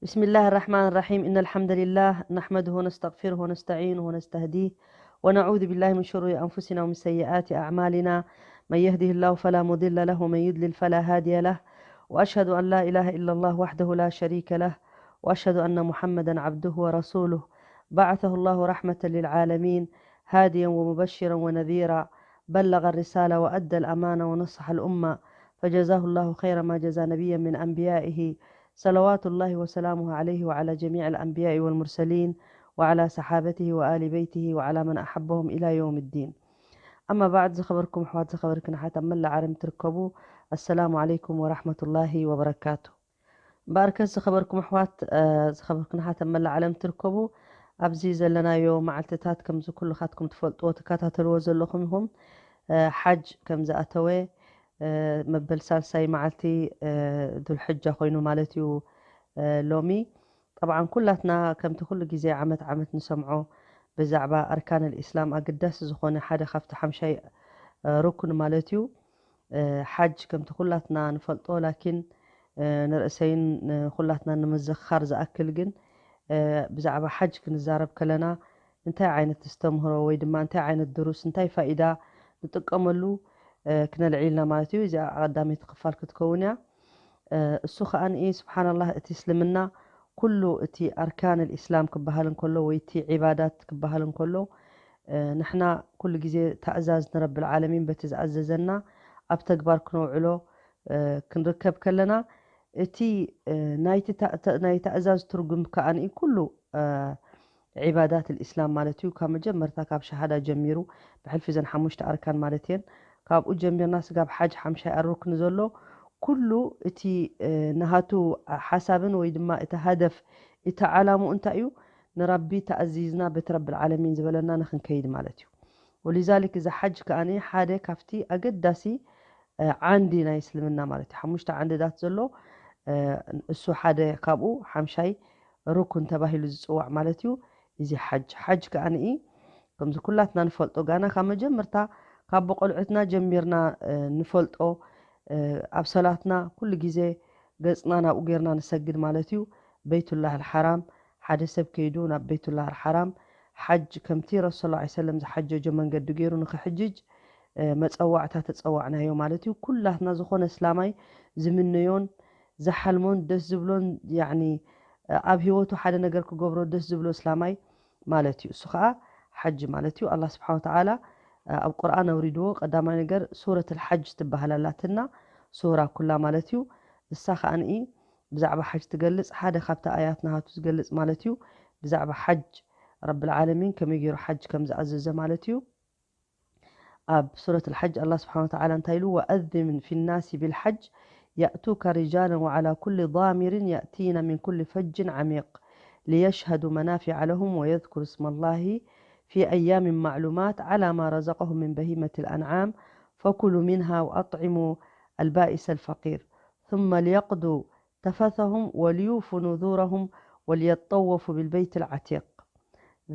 بسم الله الرحمن الرحيم. إن الحمد لله نحمده ونستغفره ونستعينه ونستهديه، ونعوذ بالله من شرور أنفسنا ومن سيئات أعمالنا. من يهده الله فلا مضل له، ومن يضلل فلا هادي له. وأشهد أن لا إله إلا الله وحده لا شريك له، وأشهد أن محمدا عبده ورسوله، بعثه الله رحمة للعالمين، هاديا ومبشرا ونذيرا، بلغ الرسالة وأدى الأمانة ونصح الأمة، فجزاه الله خير ما جزى نبيا من أنبيائه، صلوات الله وسلامه عليه وعلى جميع الأنبياء والمرسلين، وعلى صحابته وآل بيته، وعلى من أحبهم إلى يوم الدين. أما بعد، ዝኸበርኩም ኣሕዋት፣ ዝኸበርክን ኣሓት ኣብ መላእ ዓለም ትርከቡ፣ ኣሰላሙ ዓለይኩም ወራሕመቱላሂ ወበረካቱ። እምበኣርከስ ዝኸበርኩም ኣሕዋት፣ እ፣ ዝኸበርክን ኣሓት ኣብ መላእ ዓለም ትርከቡ፣ ኣብዚ ዘለናዮ መዓልትታት ከምዚ ኩልኻትኩም ትፈልጥዎ፣ ትከታተልዎ ዘለኹም ኢኹም። እ፣ ሓጅ ከም ዝኣተወ፣ እ፣ መበል ሳልሳይ መዓልቲ፣ እ፣ ዱልሕጃ ኮይኑ ማለት እዩ፣ እ፣ ሎሚ። ጠብዓን ኩላትና ከምቲ ኩሉ ግዜ ዓመት ዓመት ንሰምዖ ብዛዕባ ኣርካን ኣልኢስላም ኣገዳሲ ዝኾነ ሓደ ካብቲ ሓምሻይ፣ እ፣ ሩክን ማለት እዩ። እ፣ ሓጅ ከምቲ ኩላትና ንፈልጦ፣ ላኪን፣ እ፣ ንርእሰይን ንኹላትና ንምዝኽኻር ዝኣክል ግን፣ እ፣ ብዛዕባ ሓጅ ክንዛረብ ከለና እንታይ ዓይነት እስተምህሮ ወይ ድማ እንታይ ዓይነት ድሩስ፣ እንታይ ፋኢዳ ንጥቀመሉ፣ እ፣ ክነልዕል ኢና ማለት እዩ። እዚኣ ቀዳመይቲ ክፋል ክትከውን እያ። እ፣ እሱ ከኣ ንኢ ስብሓንላህ፣ እቲ እስልምና ኩሉ እቲ ኣርካን ልእስላም ክበሃል እንከሎ ወይ እቲ ዒባዳት ክበሃል እንከሎ፣ እ፣ ንሕና ኩሉ ግዜ ታእዛዝ ንረብል ዓለሚን በቲ ዝኣዘዘና ኣብ ተግባር ክነውዕሎ፣ እ፣ ክንርከብ ከለና፣ እቲ፣ እ፣ ናይቲ ታ-፣ ተ-፣ ናይ ታእዛዝ ትርጉም ከኣ ንኢ ኩሉ፣ እ፣ ዒባዳት ልእስላም ማለት እዩ። ካብ መጀመርታ ካብ ሸሃዳ ጀሚሩ፣ ብሕልፊ ዘን ሓሙሽተ ኣርካን ማለት እየን፣ ካብኡ ጀሚርና ስጋብ ሓጅ ሓምሻይ ኣሩክን ዘሎ፣ ኩሉ እቲ፣ እ፣ ናሃቱ ሓሳብን ወይ ድማ እቲ ሃደፍ፣ እቲ ዓላምኡ እንታይ እዩ? ንረቢ ተኣዚዝና በቲ ረብል ዓለሚን ዝበለና ንኽንከይድ ማለት እዩ። ወሊዛሊክ እዚ ሓጅ ከኣ ሓደ ካብቲ ኣገዳሲ፣ እ፣ ዓንዲ ናይ እስልምና ማለት እዩ። ሓሙሽተ ዓንድታት ዘሎ፣ እ፣ እሱ ሓደ ካብኡ ሓምሻይ ሩኩን ተባሂሉ ዝጽዋዕ ማለት እዩ። እዚ ሓጅ፣ ሓጅ ከኣ ንኢ ከምዚ ኩላትና ንፈልጦ፣ ጋና ካብ መጀመርታ ካብ ብቆልዑትና ጀሚርና፣ እ፣ ንፈልጦ፣ እ፣ ኣብ ሰላትና ኩሉ ግዜ ገጽና ናብኡ ጌርና ንሰግድ ማለት እዩ። በይቱላህ ኣልሓራም፣ ሓደ ሰብ ከይዱ ናብ በይቱላህ ኣልሓራም ሓጅ ከምቲ ረሱል ሰለላሁ ዐለይሂ ወሰለም ዝሓጀጆ መንገዲ ገይሩ ንኽሕጅጅ፣ እ፣ መጸዋዕታ ተጸዋዕናዮ ማለት እዩ። ኩላትና ዝኾነ እስላማይ ዝምነዮን ዝሓልሞን ደስ ዝብሎን፣ ያዕኒ፣ ኣብ ህይወቱ ሓደ ነገር ክገብሮ ደስ ዝብሎ እስላማይ ማለት እዩ። እሱ ኸኣ ሓጅ ማለት እዩ። ኣላህ ስብሓን ወተዓላ ኣብ ቁርኣን ኣውሪድዎ። ቀዳማይ ነገር ሱረት ኣልሓጅ ትበሃል ኣላትና፣ ሱራ ኩላ ማለት እዩ። እሳ ኸኣ ንኢ ብዛዕባ ሓጅ ትገልጽ፣ ሓደ ካብቲ ኣያት ናሃቱ ዝገልጽ ማለት እዩ። ብዛዕባ ሓጅ ረብል ዓለሚን ከመይ ገይሩ ሓጅ ከም ዝኣዘዘ ማለት እዩ። ኣብ ሱረት ኣልሓጅ ኣላህ ስብሓን ወተዓላ እንታይ ኢሉ? "ወኣዚን ፊ ናሲ ቢልሓጅ የእቱከ ሪጃለን ወዓላ ኩሊ ዳሚሪን የእቲነ ሚን ኩሊ ፈጅን ዓሚቅ ሊየሽሀዱ መናፊዐ ለሁም ወየዝኩሩ ስመ ላሂ ፊ ኣያሚን ማዕሉማት ዓላ ማ ረዘቀሁም ሚን በሂመት ልኣንዓም ፈኩሉ ሚንሃ ወኣጥዒሙ ኣልባኢሰ ልፈቂር ثم ليقضوا تفثهم وليوفوا نذورهم وليطوفوا بالبيت العتيق.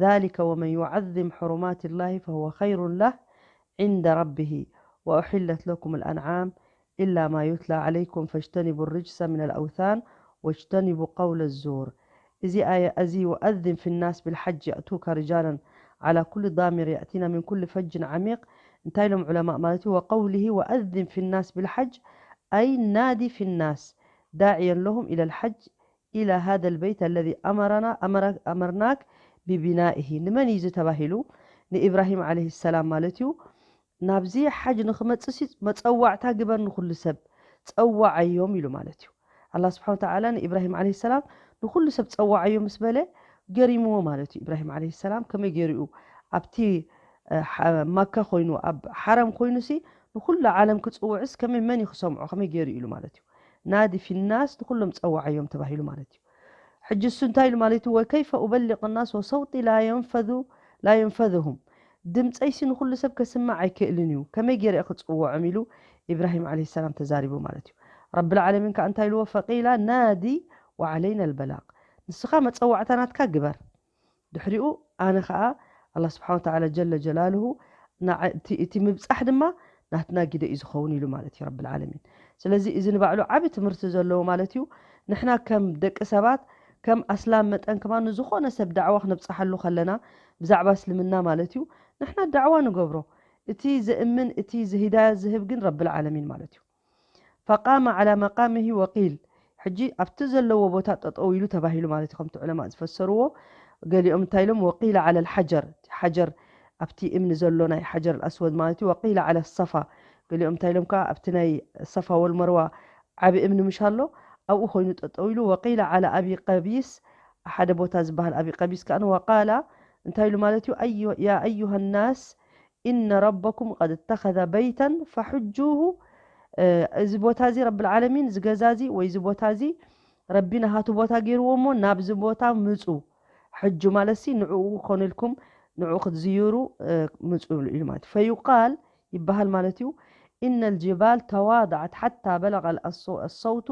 ذلك ومن يعظم حرمات الله فهو خير له عند ربه. وأحلت لكم الأنعام إلا ما يتلى عليكم فاجتنبوا الرجس من الأوثان واجتنبوا قول الزور." እዚ ኣያ እዚ "ወኣዚን ፊ ናስ ቢልሓጅ የእቱከ ሪጃለን ዓላ ኩሊ ዳሚር የእቲና ሚን ኩሊ ፈጅን ዓሚቅ" እንታይ ኢሎም ዑለማእ ማለት እዩ? ወቀውሊሂ "ወኣዚን ፊ ናስ ቢልሓጅ" ኣይ ናዲ ፊ ናስ ዳዕየን ለሁም ኢለ ልሓጅ ኢላ ሃዘ ልበይት ኣለዚ ኣመራና ኣመራ-፣ ኣመርናክ ቢቢናኢሂ። ንመን እዩ እዚ ተባሂሉ? ንኢብራሂም ዓለይሂ ሰላም ማለት እዩ። ናብዚ ሓጅ ንኽመጽእሲ መጸዋዕታ ግበር ንኹሉ ሰብ ጸዋዓዮም ኢሉ ማለት እዩ። ኣላህ ስብሓን ወተዓላ ንኢብራሂም ዓለይሂ ሰላም ንኹሉ ሰብ ጸዋዓዮ ምስ በለ ገሪምዎ ማለት እዩ። ኢብራሂም ዓለይሂ ሰላም ከመይ ገይሩ እዩ ኣብቲ፣ እ፣ ሓ-፣ ማካ ኮይኑ ኣብ ሓረም ኮይኑሲ ንኹሉ ዓለም ክጽውዕስ ከመይ መን እዩ ክሰምዖ ከመይ ገይሩ ኢሉ ማለት እዩ። ናዲ ፊናስ ንኹሎም ጸዋዓዮም ተባሂሉ ማለት እዩ። ሕጂ እሱ እንታይ ኢሉ ማለት እዩ? "ወከይፈ ኡበሊቕ ናስ ወሰውጢ ላ የንፈዙ ላ የንፈዙሁም" ድምፀይሲ ንኹሉ ሰብ ከስምዕ ኣይክእልን እዩ፣ ከመይ ገይረ ክፅውዖም ኢሉ ኢብራሂም ዓለይሂ ሰላም ተዛሪቡ ማለት እዩ። ረብል ዓለሚን ከዓ እንታይ ኢልዎ? ፈቂላ ናዲ ወዓለይና ልበላቅ፣ ንስኻ መፀዋዕታ ናትካ ግበር፣ ድሕሪኡ ኣነ ከዓ ኣላህ ስብሓን ወተዓላ ጀለ ጀላልሁ ንዓ-፣ እቲ፣ እቲ ምብፃሕ ድማ ናትና ግደ እዩ ዝኸውን ኢሉ ማለት እዩ ረብል ዓለሚን። ስለዚ እዚ ንባዕሉ ዓቢ ትምህርቲ ዘለዎ ማለት እዩ። ንሕና ከም ደቂ ሰባት ከም ኣስላም መጠን ከማን ንዝኾነ ሰብ ዳዕዋ ክነብጽሓሉ ከለና፣ ብዛዕባ እስልምና ማለት እዩ፣ ንሕና ዳዕዋ ንገብሮ። እቲ ዘእምን፣ እቲ ዝሂዳያ ዝህብ ግን ረብል ዓለሚን ማለት እዩ። ፈቃመ ዓላ መቃሚሂ ወቂል፣ ሕጂ ኣብቲ ዘለዎ ቦታ ጠጠው ኢሉ ተባሂሉ ማለት እዩ። ከምቲ ዑለማ ዝፈሰርዎ፣ ገሊኦም እንታይ ኢሎም፣ ወቂለ ዓላ ልሓጀር፣ ሓጀር ኣብቲ እምኒ ዘሎ ናይ ሓጀር ኣስወድ ማለት እዩ። ወቂለ ዓላ ሰፋ፣ ገሊኦም እንታይ ኢሎም ከዓ ኣብቲ ናይ ሰፋ ወልመርዋ ዓቢ እምኒ ምሽ ኣሎ፣ ኣብኡ ኮይኑ ጠጠው ኢሉ። ወቂለ ዓላ ኣቢ ቀቢስ፣ ሓደ ቦታ ዝበሃል ኣቢ ቀቢስ ከዓ ወቃላ እንታይ ኢሉ ማለት እዩ፣ ያ ኣዩሃ ናስ ኢነ ረበኩም ቀድ እተኸዘ በይተን ፈሕጁሁ፣ እዚ ቦታ እዚ ረብል ዓለሚን፣ እዚ ገዛ እዚ ወይ እዚ ቦታ እዚ ረቢ ናሃቱ ቦታ ገይርዎ እሞ ናብዚ ቦታ ምፁ። ሕጁ ማለት ሲ ንዕኡ ኮነ ኢልኩም ንዕኡ ክትዝይሩ ምፁ ኢሉ ማለት እዩ። ፈዩቃል ይበሃል ማለት እዩ። إن الجبال تواضعت حتى بلغ الصوت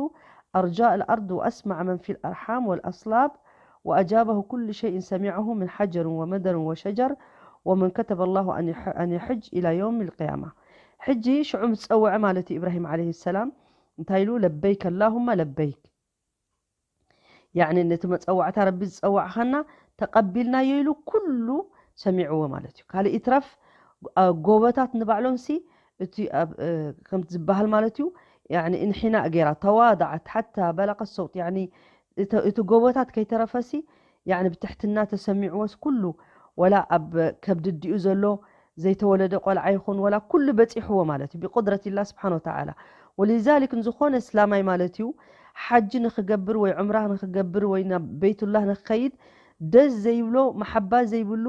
أرجاء الأرض وأسمع من في الأرحام والأصلاب وأجابه كل شيء سمعه من حجر ومدر وشجر ومن كتب الله أن يحج إلى يوم القيامة. ሕጂ ሽዑ ምስ ጸውዐ ማለት እዩ ኢብራሂም ዓለይሂ ሰላም እንታይ ኢሉ? ለበይክ ኣላሁመ ለበይክ። ያዕኒ ነቲ መጸዋዕታ ረቢ ዝጸዋዕኻና ተቐቢልናዮ ኢሉ ኩሉ ሰሚዕዎ ማለት እዩ። ካልእ ይትረፍ ጎቦታት ንባዕሎም ሲ እቲ ከምቲ ዝበሃል ማለት እዩ። ያዕኒ እንሒናእ ገይራ ተዋዳዓት ሓታ በለቀ ሰውጥ ያዕኒ እቲ ጎቦታት ከይተረፈሲ ያዕኒ ብትሕትና ተሰሚዕዎስ ኩሉ ወላ ኣብ ከብዲ ኣዲኡ ዘሎ ዘይተወለደ ቆልዓ ይኹን ወላ ኩሉ በጺሕዎ ማለት እዩ ብቁድረት ኢላ ስብሓን ወተዓላ። ወሊዛሊክ ንዝኾነ እስላማይ ማለት እዩ ሓጂ ንኽገብር ወይ ዑምራ ንኽገብር ወይ ናብ ቤይቱላህ ንኽኸይድ ደስ ዘይብሎ መሓባ ዘይብሉ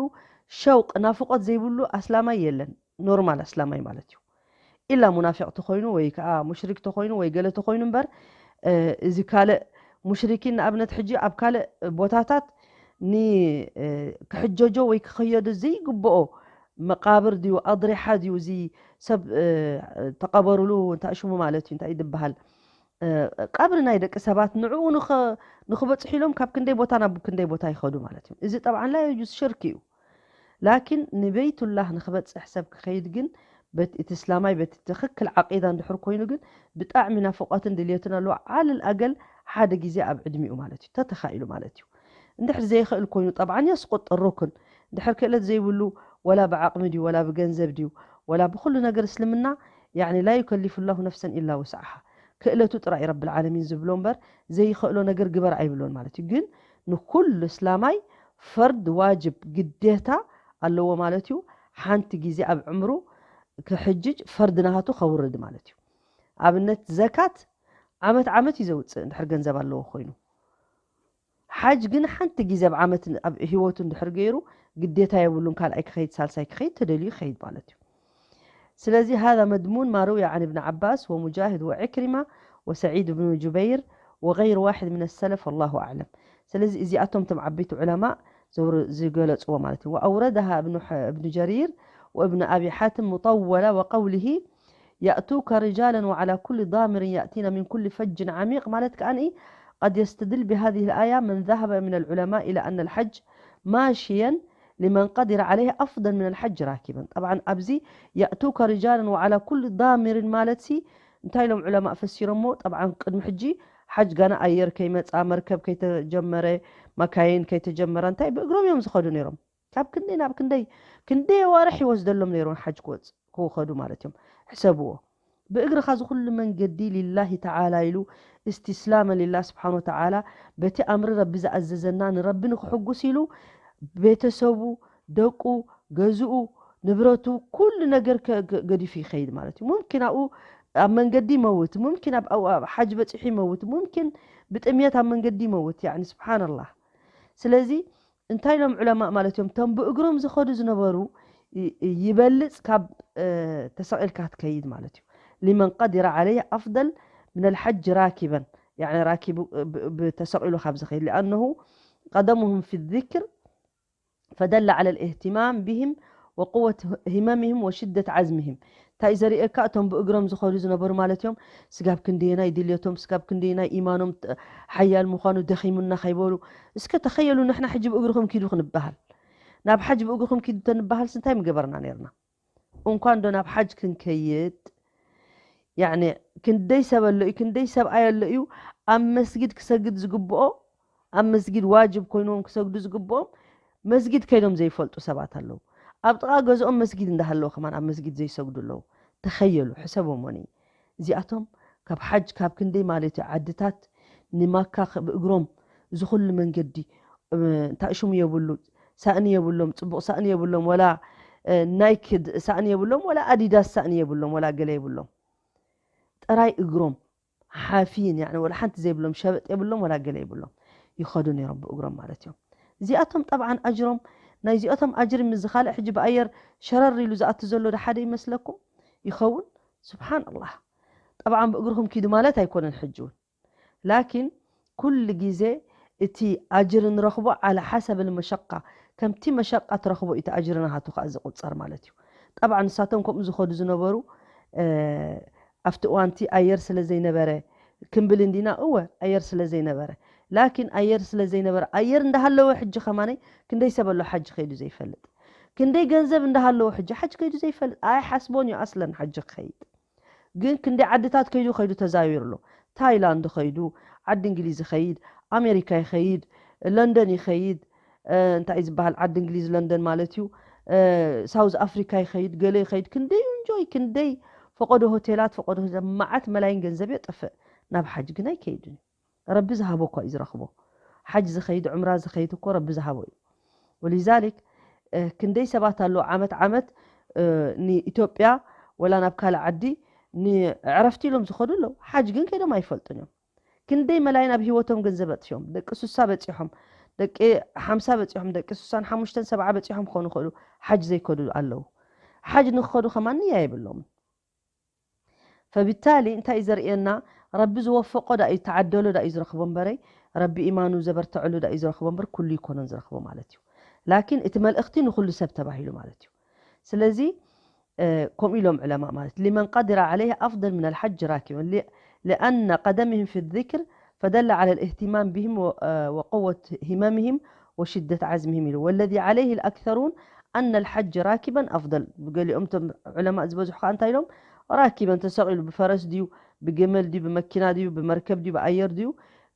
ሸውቅ ናፍቆት ዘይብሉ ኣስላማይ የለን። ኖርማል ኣስላማይ ማለት እዩ። ኢላ ሙናፊቕ ተኾይኑ ወይ ከዓ ሙሽሪክ ተኾይኑ ወይ ገለ ተኾይኑ እምበር እዚ ካልእ ሙሽሪኪን ንኣብነት ሕጂ ኣብ ካልእ ቦታታት ን ክሕጀጆ ወይ ክኸየዶ ዘይግብኦ መቃብር ድዩ ኣድሪሓ ድዩ እዚ ሰብ ተቐበሩሉ እንታይ ሽሙ ማለት እዩ እንታይ ዝበሃል ቀብሪ ናይ ደቂ ሰባት ንዕኡ ንኽበፅሑ ኢሎም ካብ ክንደይ ቦታ ናብ ክንደይ ቦታ ይኸዱ ማለት እዩ። እዚ ጠብዓን ላ የጁዝ ሽርክ እዩ። ላኪን ንበይቱላህ ንኽበፅሕ ሰብ ክኸይድ ግን በቲ እቲ እስላማይ በቲ ትኽክል ዓቂዳ እንድሕር ኮይኑ ግን ብጣዕሚ ናፍቆትን ድልየትን ኣለዎ። ዓለል ኣገል ሓደ ግዜ ኣብ ዕድሚኡ ማለት እዩ ተተኻኢሉ ማለት እዩ። እንድሕር ዘይኽእል ኮይኑ ጠብዓን የስቁጥ ሩክን እንድሕር ክእለት ዘይብሉ ወላ ብዓቕሚ ድዩ ወላ ብገንዘብ ድዩ ወላ ብኩሉ ነገር እስልምና ያኒ ላ ዩከሊፉ ላሁ ነፍሰን ኢላ ውስዓሃ ክእለቱ ጥራይ ረብል ዓለሚን ዝብሎ እምበር ዘይኽእሎ ነገር ግበር ኣይብሎን ማለት እዩ። ግን ንኩሉ እስላማይ ፈርድ ዋጅብ ግዴታ ኣለዎ ማለት እዩ። ሓንቲ ግዜ ኣብ ዕምሩ ክሕጅጅ ፈርድ ናሃቱ ከውርድ ማለት እዩ። ኣብነት ዘካት ዓመት ዓመት እዩ ዘውፅእ እንድሕር ገንዘብ ኣለዎ ኮይኑ ሓጅ ግን ሓንቲ ግዜ ኣብ ዓመት ኣብ ህይወቱ እንድሕር ገይሩ ግዴታ የብሉን ካልኣይ ክኸይድ ሳልሳይ ክኸይድ ተደልዩ ይኸይድ ማለት እዩ። ስለዚ هذا مضمون ما روي عن ابن عباس ومجاهد وعكرمة وسعيد بن جبير وغير واحد من السلف والله أعلم። ስለዚ እዚኣቶም ቶም ዓበይቲ ዑለማ ዝገለፅዎ ማለት እዩ። وأوردها ابن ابن جرير وابن أبي حاتم مطولة وقوله يأتوك رجالا وعلى كل ضامر يأتين من كل فج عميق ማለት ከኣ قد يستدل بهذه الآية من ذهب من العلماء إلى أن الحج ماشيا لمن قدر عليه أفضل من الحج راكبا. طبعا ኣብዚ يأتوك رجالا وعلى كل ضامر ማለት ሲ እንታይ ኢሎም ዑለማእ ፈሲሮሞ? طبعا ቅድሚ ሕጂ ሓጅ ጋና ኣየር ከይመፃ መርከብ ከይተጀመረ መካይን ከይተጀመረ እንታይ ብእግሮም እዮም ዝኸዱ ነይሮም። ካብ ክንደይ ናብ ክንደይ ክንደይ ኣዋርሕ ይወስደሎም ነይሮም ሓጅ ክወፅ ክውኸዱ ማለት እዮም። ሕሰብዎ ብእግርኻ ዝኩሉ መንገዲ ሊላሂ ተዓላ ኢሉ እስትስላመ ሊላ ስብሓን ወተዓላ በቲ ኣምሪ ረቢ ዝኣዘዘና ንረቢ ንክሕጉስ ኢሉ ቤተሰቡ ደቁ ገዝኡ ንብረቱ ኩሉ ነገር ገዲፉ ይኸይድ ማለት እዩ። ሙምኪን ኣብኡ ኣብ መንገዲ ይመውት፣ ሙምኪን ኣብ ሓጅ በፂሑ ይመውት፣ ሙምኪን ብጥምየት ኣብ መንገዲ ይመውት። ያኒ ስብሓንላህ። ስለዚ እንታይ ኢሎም ዑለማእ ማለት እዮም? እቶም ብእግሮም ዝኸዱ ዝነበሩ ይበልፅ ካብ ተሰቒልካ ክትከይድ ማለት እዩ። ሊመን ቀዲረ ዓለይህ ኣፍደል ምን ኣልሓጅ ራኪበን ያኒ ራኪቡ ተሰቒሉ ካብ ዝኸይድ ሊኣነሁ ቀደሙሁም ፊ ዚክር ፈደለ ዓለ ልእህትማም ብህም ወቁወት ህመምህም ወሽደት ዓዝምህም። እንታይ ዘርእየካ እቶም ብእግሮም ዝኸዱ ዝነበሩ ማለት እዮም። ስጋብ ክንደየናይ ድልየቶም ስጋብ ክንደየናይ ኢማኖም ሓያል ምዃኑ ደኺሙና ከይበሉ እስከ ተኸየሉ ንሕና ሕጂ ብእግርኹም ኪዱ ክንበሃል ናብ ሓጅ ብእግርኹም ኪዱ ተንበሃል ስንታይ ምገበርና ነርና? እንኳን ዶ ናብ ሓጅ ክንከይድ ያኒ ክንደይ ሰብ ኣሎ እዩ ክንደይ ሰብኣይ ኣሎ እዩ ኣብ መስጊድ ክሰግድ ዝግብኦ ኣብ መስጊድ ዋጅብ ኮይንዎም ክሰግዱ ዝግብኦም መስጊድ ከይዶም ዘይፈልጡ ሰባት ኣለዉ። ኣብ ጥቓ ገዝኦም መስጊድ እንዳሃለወ ከማን ኣብ መስጊድ ዘይሰግዱ ኣለዉ። ተኸየሉ፣ ሕሰቦሞኒ። እዚኣቶም ካብ ሓጅ ካብ ክንደይ ማለት እዩ ዓድታት ንማካ ክ- ብእግሮም እዚ ኩሉ መንገዲ እ፣ እንታይ ሽሙ የብሉ ሳእኒ የብሎም፣ ጽቡቕ ሳእኒ የብሎም፣ ወላ እ፣ ናይክ ድ- ሳእኒ የብሎም፣ ወላ ኣዲዳስ ሳእኒ የብሎም፣ ወላ ገለ የብሎም። ጥራይ እግሮም ሓፊን ያኒ ወላ ሓንቲ ዘይብሎም ሸበጥ የብሎም ወላ ገለ የብሎም ይኸዱ ነይሮም ብእግሮም ማለት እዮም። እዚኣቶም ጠብዓን ኣጅሮም ናይዚኣቶም ኣጅሪ ምስ ዝኻልእ ሕጂ ብኣየር ሸረር ኢሉ ዝኣቱ ዘሎ ዶ ሓደ ይመስለኩም ይኸውን? ስብሓን ኣላህ። ጠብዓን ብእግርኹም ኪዱ ማለት ኣይኮነን ሕጂ እውን ላኪን ኩሉ ግዜ እቲ ኣጅሪ ንረኽቦ ዓላ ሓሰብ ልመሸቃ ከምቲ መሸቃ ትረኽቦ እቲ ኣጅሪ ናሃቱ ከዓ ዝቁፀር ማለት እዩ። ጠብዓ ንሳቶም ከምኡ ዝኸዱ ዝነበሩ ኣብቲ እዋንቲ ኣየር ስለ ዘይነበረ ክንብል እንዲና እወ ኣየር ስለ ዘይነበረ ላኪን ኣየር ስለ ዘይነበረ ኣየር እንዳሃለወ ሕጂ ከማነይ ክንደይ ሰብ ኣሎ ሓጂ ከይዱ ዘይፈልጥ ክንደይ ገንዘብ እንዳሃለወ ሕጂ ሓጅ ከይዱ ዘይፈልጥ ኣይሓስቦን እዩ ኣስለን ሓጂ ክኸይድ ግን ክንደይ ዓድታት ከይዱ ከይዱ ተዛዊሩ ኣሎ ታይላንድ ከይዱ ዓዲ እንግሊዝ ይኸይድ ኣሜሪካ ይኸይድ ለንደን ይኸይድ እንታይ ዝበሃል ዓዲ እንግሊዝ ለንደን ማለት እዩ ሳውዝ ኣፍሪካ ይኸይድ ገለ ይኸይድ ክንደይ እንጆይ ክንደይ ፈቀዶ ሆቴላት ፈቀዶ መዓት መላይን ገንዘብ የጥፍእ ናብ ሓጅ ግን ኣይከይድን እዩ ረቢ ዝሃቦ እኳ እዩ ዝረኽቦ ሓጅ ዝኸይድ ዕምራ ዝኸይድ እኮ ረቢ ዝሃቦ እዩ ወሊዛሊክ ክንደይ ሰባት ኣለዉ ዓመት ዓመት ንኢትዮጵያ ወላ ናብ ካልእ ዓዲ ንዕረፍቲ ኢሎም ዝኸዱ ኣለዉ ሓጅ ግን ከይዶም ኣይፈልጡን እዮም ክንደይ መላይን ኣብ ህይወቶም ገንዘብ ኣጥፊኦም ደቂ ሱሳ በፂሖም ደቂ ሓምሳ በፂሖም ደቂ ሱሳን ሓሙሽተን ሰብዓ በፂሖም ክኾኑ ይኽእሉ ሓጅ ዘይከዱ ኣለዉ ሓጅ ንክኸዱ ከማን ንያ የብሎምን ፈብታሊ እንታይ እዩ ዘርእየና ረቢ ዝወፈቆ ዳ እዩ ተዓደሎ ዳ እዩ ዝረኽቦ እምበረይ ረቢ ኢማኑ ዘበርተዐሉ ዳ እዩ ዝረኽቦ እምበር ኩሉ ይኮነን ዝረኽቦ ማለት እዩ ላኪን እቲ መልእኽቲ ንኩሉ ሰብ ተባሂሉ ማለት እዩ ስለዚ ከምኡ ኢሎም ዕለማ ማለት لمن قدر عليه أفضل من الحج راكبا لأن قدمهم في الذكر فدل على الاهتمام بهم وقوة هممهم وشدة عزمهم والذي عليه الأكثرون أن الحج راكبا أفضل ገሊኦም ቶም ዕለማ ዝበዝሑ ከዓ እንታይ ኢሎም ራኪበን ተሰቒሉ ብፈረስ ድዩ ብገመል ድዩ ብመኪና ድዩ ብመርከብ ድዩ ብኣየር ድዩ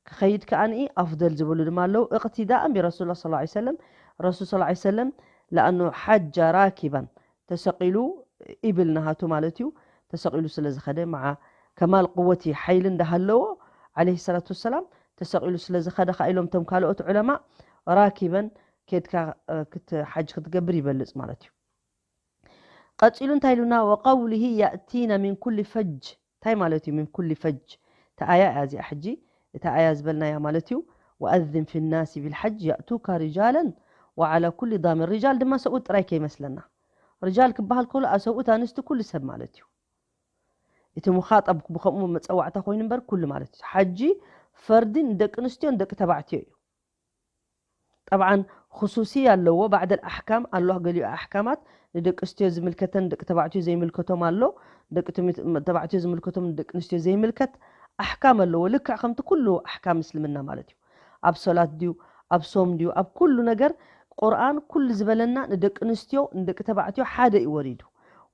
ክኸይድ ከዓኒ ኣፍደል ዝበሉ ድማ ኣለዉ እቕትዳእን ብረሱል ላ ላ ሰለም ረሱል ስ ሰለም ለኣኑ ሓጃ ራኪባን ተሰቒሉ ኢብል ናሃቱ ማለት እዩ ተሰቒሉ ስለ ዝኸደ መዓ ከማል ቅወቲ ሓይሊ እንዳሃለዎ ዓለይሂ ሰላቱ ወሰላም ተሰቒሉ ስለ ዝኸደ ከዓ ኢሎም ቶም ካልኦት ዑለማ ራኪበን ኬድካ ክት ሓጅ ክትገብር ይበልፅ ማለት እዩ ቀፂሉ እንታይ ኢሉና ወቀውሊሂ ያእቲና ሚን ኩሊ ፈጅ እንታይ ማለት እዩ ሚን ኩሊ ፈጅ እቲ ኣያ እያ እዚኣ ሕጂ እቲ ኣያ ዝበልናያ ማለት እዩ ወኣዝን ፊ ናሲ ቢልሓጅ ያእቱካ ሪጃለን ወዓላ ኩሊ ዳሚር ሪጃል ድማ ሰብኡት ጥራይ ከይመስለና ሪጃል ክበሃል ከሎ ኣሰብኡት ኣንስቲ ኩሉ ሰብ ማለት እዩ እቲ ሙኻጠብ ብከምኡ መፀዋዕታ ኮይኑ እምበር ኩሉ ማለት እዩ ሓጂ ፈርዲ ንደቂ ኣንስትዮ ንደቂ ተባዕትዮ እዩ ጠብዓን ክሱሲ ኣለዎ ባዕደል ኣሕካም ኣሎ ገሊኡ ኣሕካማት ንደቂ ኣንስትዮ ዝምልከተን ደቂ ተባዕትዮ ዘይምልከቶም ኣሎ ደቂ ተባዕትዮ ዝምልከቶም ንደቂ ኣንስትዮ ዘይምልከት ኣሕካም ኣለዎ ልክዕ ከምቲ ኩሉ ኣሕካም ምስልምና ማለት እዩ ኣብ ሶላት ድዩ ኣብ ሶም ድዩ ኣብ ኩሉ ነገር ቁርኣን ኩሉ ዝበለና ንደቂ ኣንስትዮ ንደቂ ተባዕትዮ ሓደ እዩ ወሪዱ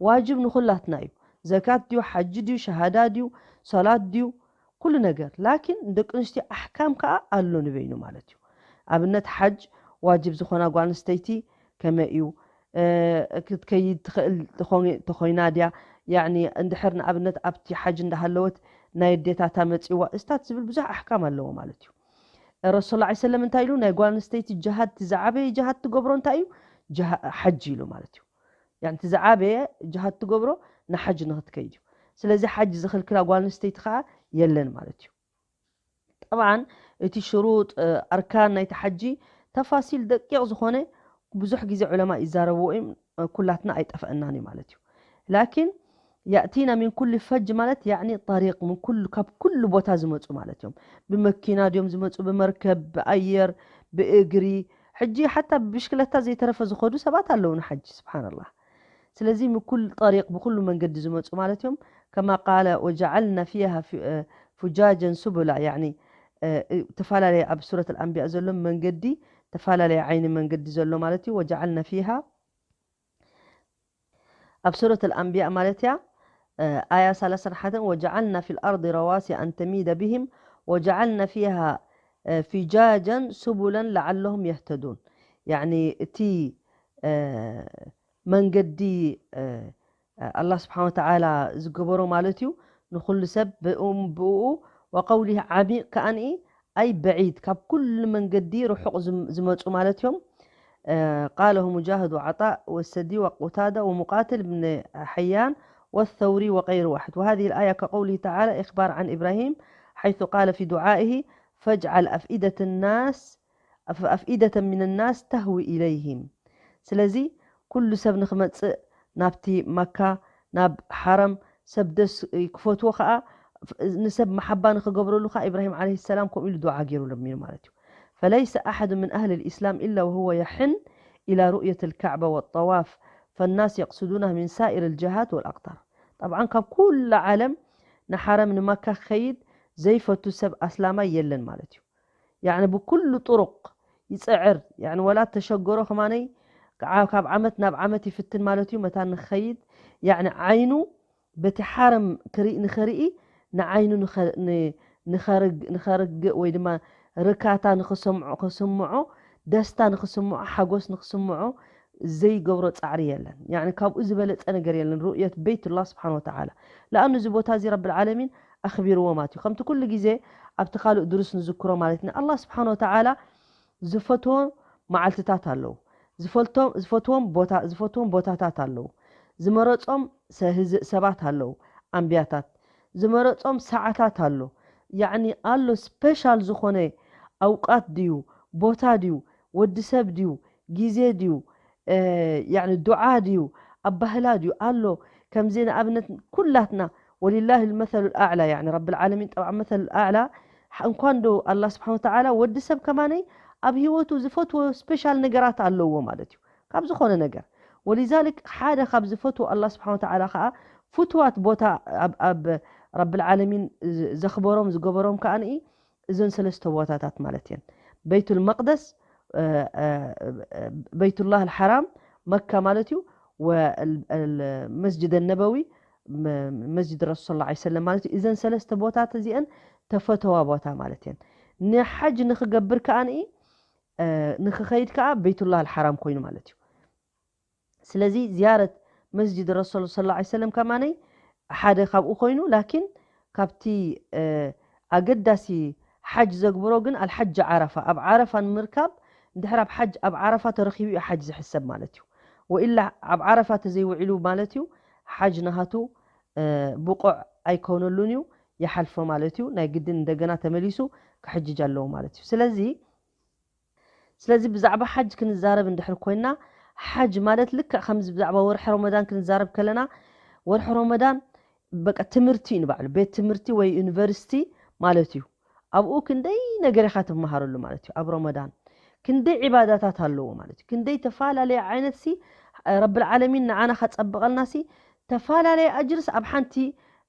ዋጅብ ንኩላትና እዩ ዘካት ድዩ ሓጂ ድዩ ሸሃዳ ድዩ ሶላት ድዩ ኩሉ ነገር ላኪን ንደቂ ኣንስትዮ ኣሕካም ከዓ ኣሎ ንበይኑ ማለት እዩ ኣብነት ሓጅ ዋጅብ ዝኾና ጓል ኣንስተይቲ ከመይ እዩ ክትከይድ ትኽእል ተኾይና ድያ ያኒ እንድሕር ንኣብነት ኣብቲ ሓጅ እንዳሃለወት ናይ ኣዴታታ መፂዋ እስታት ዝብል ብዙሕ ኣሕካም ኣለዎ ማለት እዩ ረሱል ላ ሰለም እንታይ ኢሉ ናይ ጓል ኣንስተይቲ ጅሃድ እቲ ዝዓበየ ጅሃድ ትገብሮ እንታይ እዩ ሓጅ ኢሉ ማለት እዩ ያኒ እቲ ዝዓበየ ጅሃድ ትገብሮ ንሓጅ ንክትከይድ እዩ ስለዚ ሓጅ ዝኽልክላ ጓል ኣንስተይቲ ከዓ የለን ማለት እዩ ጠብዓን እቲ ሽሩጥ ኣርካን ናይቲ ሓጂ ተፋሲል ደቂቕ ዝኾነ ብዙሕ ግዜ ዑለማ ይዛረብዎ እዮም ኩላትና ኣይጠፍአናን እዩ ማለት እዩ ላኪን ያእቲና ሚን ኩል ፈጅ ማለት ያኒ ጠሪቅ ምን ኩል ካብ ኩሉ ቦታ ዝመፁ ማለት እዮም ብመኪና ድዮም ዝመፁ ብመርከብ ብኣየር ብእግሪ ሕጂ ሓታ ብብሽክለታ ዘይተረፈ ዝኸዱ ሰባት ኣለዉ ንሓጂ ስብሓንላህ ስለዚ ምኩል ጠሪቅ ብኩሉ መንገዲ ዝመፁ ማለት እዮም ከማ ቃለ ወጀዓልና ፊሃ ፉጃጀን ሱቡላ ያኒ ተፈላለየ ኣብ ሱረት ኣልኣንቢያ ዘሎ መንገዲ ተፈላለየ ዓይኒ መንገዲ ዘሎ ማለት እዩ ወጀዓልና ፊሃ ኣብ ሱረት ኣልኣንቢያ ማለት እያ ኣያ ሰላሳ ሓደን ወጀዓልና ፊ ልኣርض ረዋሲ ኣን ተሚደ ብህም ወጀዓልና ፊሃ እ፣ ፊጃጀን ሱቡለን ለዓለሁም የህተዱን። ያዕኒ እቲ፣ እ፣ መንገዲ፣ እ፣ ኣላህ ስብሓን ወተዓላ ዝገበሮ ማለት እዩ። ንኹሉ ሰብ ብእኡም-፣ ብእኡ ወቀውሊህ ዓሚቕ ከኣኒ ኣይ በዒድ፣ ካብ ኩሉ መንገዲ ርሑቕ ዝም-፣ ዝመጹ ማለት እዮም። እ፣ ቃለሁ ሙጃህድ ወዓጣእ ወሰዲ ወቁታዳ ወሙቃትል ብን ሐያን ወሰውሪ ወገይሩ ዋሕድ። وهذه الآية كقوله تعالى إخبار عن إبراهيم حيث قال في دعائه فاجعل أفئدة الناس أف-، أفئدة من الناس تهوي إليهم. ስለዚ ኩሉ ሰብ ንኽመጽእ ናብቲ መካ፣ ናብ ሓረም ሰብ ደስ ክፈትዎ ኸኣ፣ ንሰብ መሓባ ንኽገብረሉ ኸኣ ኢብራሂም ዓለይሂ ሰላም ከምኡ ኢሉ ዱዓ ገይሩ ለሚኑ ማለት እዩ። فليس أحد من أهل الإسلام إلا وهو يحن إلى رؤية الكعبة والطواف، فالناس يقصدونها من سائر الجهات والأقطار. ጠብዓን ካብ ኩላ ዓለም ንሓረም ንመካ ክኸይድ ዘይፈቱ ሰብ ኣስላማይ የለን ማለት እዩ። ያዕኒ ብኩሉ ጥሩቕ ይጽዕር። ያዕኒ ወላ ተሸገሮ ከማነይ፣ ከዓ-፣ ካብ ዓመት ናብ ዓመት ይፍትን ማለት እዩ። መታን ንኽኸይድ፣ ያዕኒ ዓይኑ በቲ ሓረም ክርኢ-፣ ንኸርኢ፣ ንዓይኑ ንኸ-፣ ን-፣ ንኸርግ-፣ ንኸርግእ ወይ ድማ ርካታ ንኽሰምዖ፣ ክስምዖ፣ ደስታ ንኽስምዖ፣ ሓጎስ ንኽስምዖ ዘይገብሮ ጻዕሪ የለን። ያዕኒ ካብኡ ዝበለጸ ነገር የለን። ሩእየት በይቱላህ ስብሓን ወተዓላ። ለኣኑ እዚ ቦታ እዚ ረብል ዓለሚን ኣኽቢርዎ ማለት እዩ። ከምቲ ኩሉ ግዜ ኣብቲ ካልእ ድሩስ ንዝክሮ ማለት እዩ። ኣላህ ስብሓን ወተዓላ ዝፈትዎ መዓልትታት ኣለዉ። ዝፈልቶም-፣ ዝፈትዎም ቦታ-፣ ዝፈትዎም ቦታታት ኣለዉ። ዝመረጾም ሰ-፣ ህዝ-፣ ሰባት ኣለዉ። ኣንብያታት። ዝመረጾም ሰዓታት ኣሎ። ያዕኒ ኣሎ ስፔሻል ዝኾነ ኣውቃት ድዩ፣ ቦታ ድዩ፣ ወዲ ሰብ ድዩ፣ ግዜ ድዩ፣ እ፣ ያዕኒ ዱዓ ድዩ፣ ኣባህላ ድዩ ኣሎ። ከምዚ ንኣብነት ኩላትና ወሊላሂ ልመሰሉ ልኣዕላ፣ ያዕኒ ረብል ዓለሚን ጠብዓ መሰሉ ልኣዕላ፣ ሓ-፣ እንኳን ዶ ኣላህ ስብሓን ወተዓላ ወዲ ሰብ ከማነይ ኣብ ህይወቱ ዝፈትዎ ስፔሻል ነገራት ኣለዎ ማለት እዩ። ካብ ዝኾነ ነገር። ወሊዛሊክ ሓደ ካብ ዝፈትዎ ኣላህ ስብሓን ወተዓላ ኸዓ ፍትዋት ቦታ ኣብ፣ ኣብ ረብል ዓለሚን ዝ-፣ ዘኽበሮም ዝገበሮም ከኣ ንኢ እዘን ሰለስተ ቦታታት ማለት እየን። በይቱል መቅደስ፣ እ፣ እ፣ እ፣ በይቱላህ ኣልሓራም መካ ማለት እዩ፣ ወ-፣ እል-፣ እል-፣ መስጅድ ነበዊ፣ መ-፣ መስጅድ ረሱል ሰለላሁ ዐለይሂ ወሰለም ማለት እዩ። እዘን ሰለስተ ቦታት እዚአን ተፈተዋ ቦታ ማለት እየን። ንሓጅ ንኽገብር ከኣ ንኢ፣ እ፣ ንኽኸይድ ከኣ በይቱላህ ኣልሓራም ኮይኑ ማለት እዩ። ስለዚ ዝያረት መስጅድ ረሱል ሰለላሁ ዐለይሂ ወሰለም ከማነይ ሓደ ካብኡ ኮይኑ፣ ላኪን ካብቲ፣ እ፣ ኣገዳሲ ሓጅ ዘግብሮ ግን ኣልሓጅ ዓረፋ፣ ኣብ ዓረፋ ንምርካብ፣ እንድሕር ኣብ ሓጅ፣ ኣብ ዓረፋ ተረኺቡ እዩ ሓጅ ዝሕሰብ ማለት እዩ። ወኢላ ኣብ ዓረፋ ተዘይውዒሉ ማለት እዩ፣ ሓጅ ናሃቱ፣ እ፣ ብቑዕ ኣይኮነሉን እዩ፣ ይሓልፎ ማለት እዩ። ናይ ግድን እንደገና ተመሊሱ ክሕጅጅ ኣለዎ ማለት እዩ። ስለዚ፣ ስለዚ ብዛዕባ ሓጅ ክንዛረብ እንድሕር ኮይና፣ ሓጅ ማለት ልክዕ ከምዚ ብዛዕባ ወርሒ ረመዳን ክንዛረብ ከለና፣ ወርሒ ረመዳን በቃ ትምህርቲ እዩ ንባዕሉ፣ ቤት ትምህርቲ ወይ ዩኒቨርሲቲ ማለት እዩ። ኣብኡ ክንደይ ነገር ኢኻ ትመሃረሉ ማለት እዩ። ኣብ ረመዳን ክንደይ ዒባዳታት ኣለዎ ማለት እዩ። ክንደይ ተፈላለየ ዓይነት ሲ፣ ረብል ዓለሚን ንዓና ከጸብቐልና ሲ፣ ተፈላለየ ኣጅርስ ኣብ ሓንቲ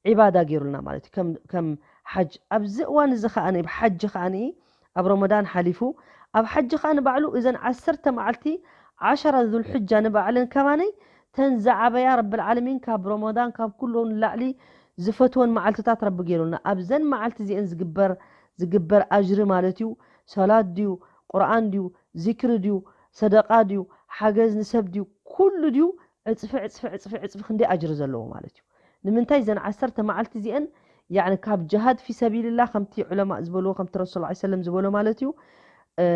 ዒባዳ ገይሩልና ማለት እዩ። ከም፣ ከም ሓጅ ኣብዚ እዋን እዚ ከኣ፣ ሓጅ ከኣ ኣብ ረመዳን ሓሊፉ፣ ኣብ ሓጂ ኸኣ ንባዕሉ እዘን ዓሰርተ መዓልቲ ዓሸራ ዙልሕጃ ንባዕለን ከማነይ ተን ዝዓበያ ረብል ዓለሚን ካብ ረመዳን ካብ ኩሉ ንላዕሊ ዝፈትወን መዓልትታት ረቢ ገይሩልና። ኣብዘን መዓልቲ እዚአን ዝግበር፣ ዝግበር ኣጅሪ ማለት እዩ፣ ሰላት ድዩ፣ ቁርኣን ድዩ፣ ዚክሪ ድዩ፣ ሰደቃ ድዩ፣ ሓገዝ ንሰብ ድዩ፣ ኩሉ ድዩ ዕጽፊ፣ ዕጽፊ፣ ዕጽፊ፣ ዕጽፊ ክንደይ ኣጅሪ ዘለዎ ማለት እዩ። ንምንታይ እዘን ዓሰርተ መዓልቲ እዚአን፣ ያዕኒ ካብ ጅሃድ ፊ ሰቢልላህ ከምቲ ዑለማእ ዝበልዎ፣ ከምቲ ረሱል ሰለላሁ ዐለይሂ ወሰለም ዝበሎ ማለት እዩ፣ እ፣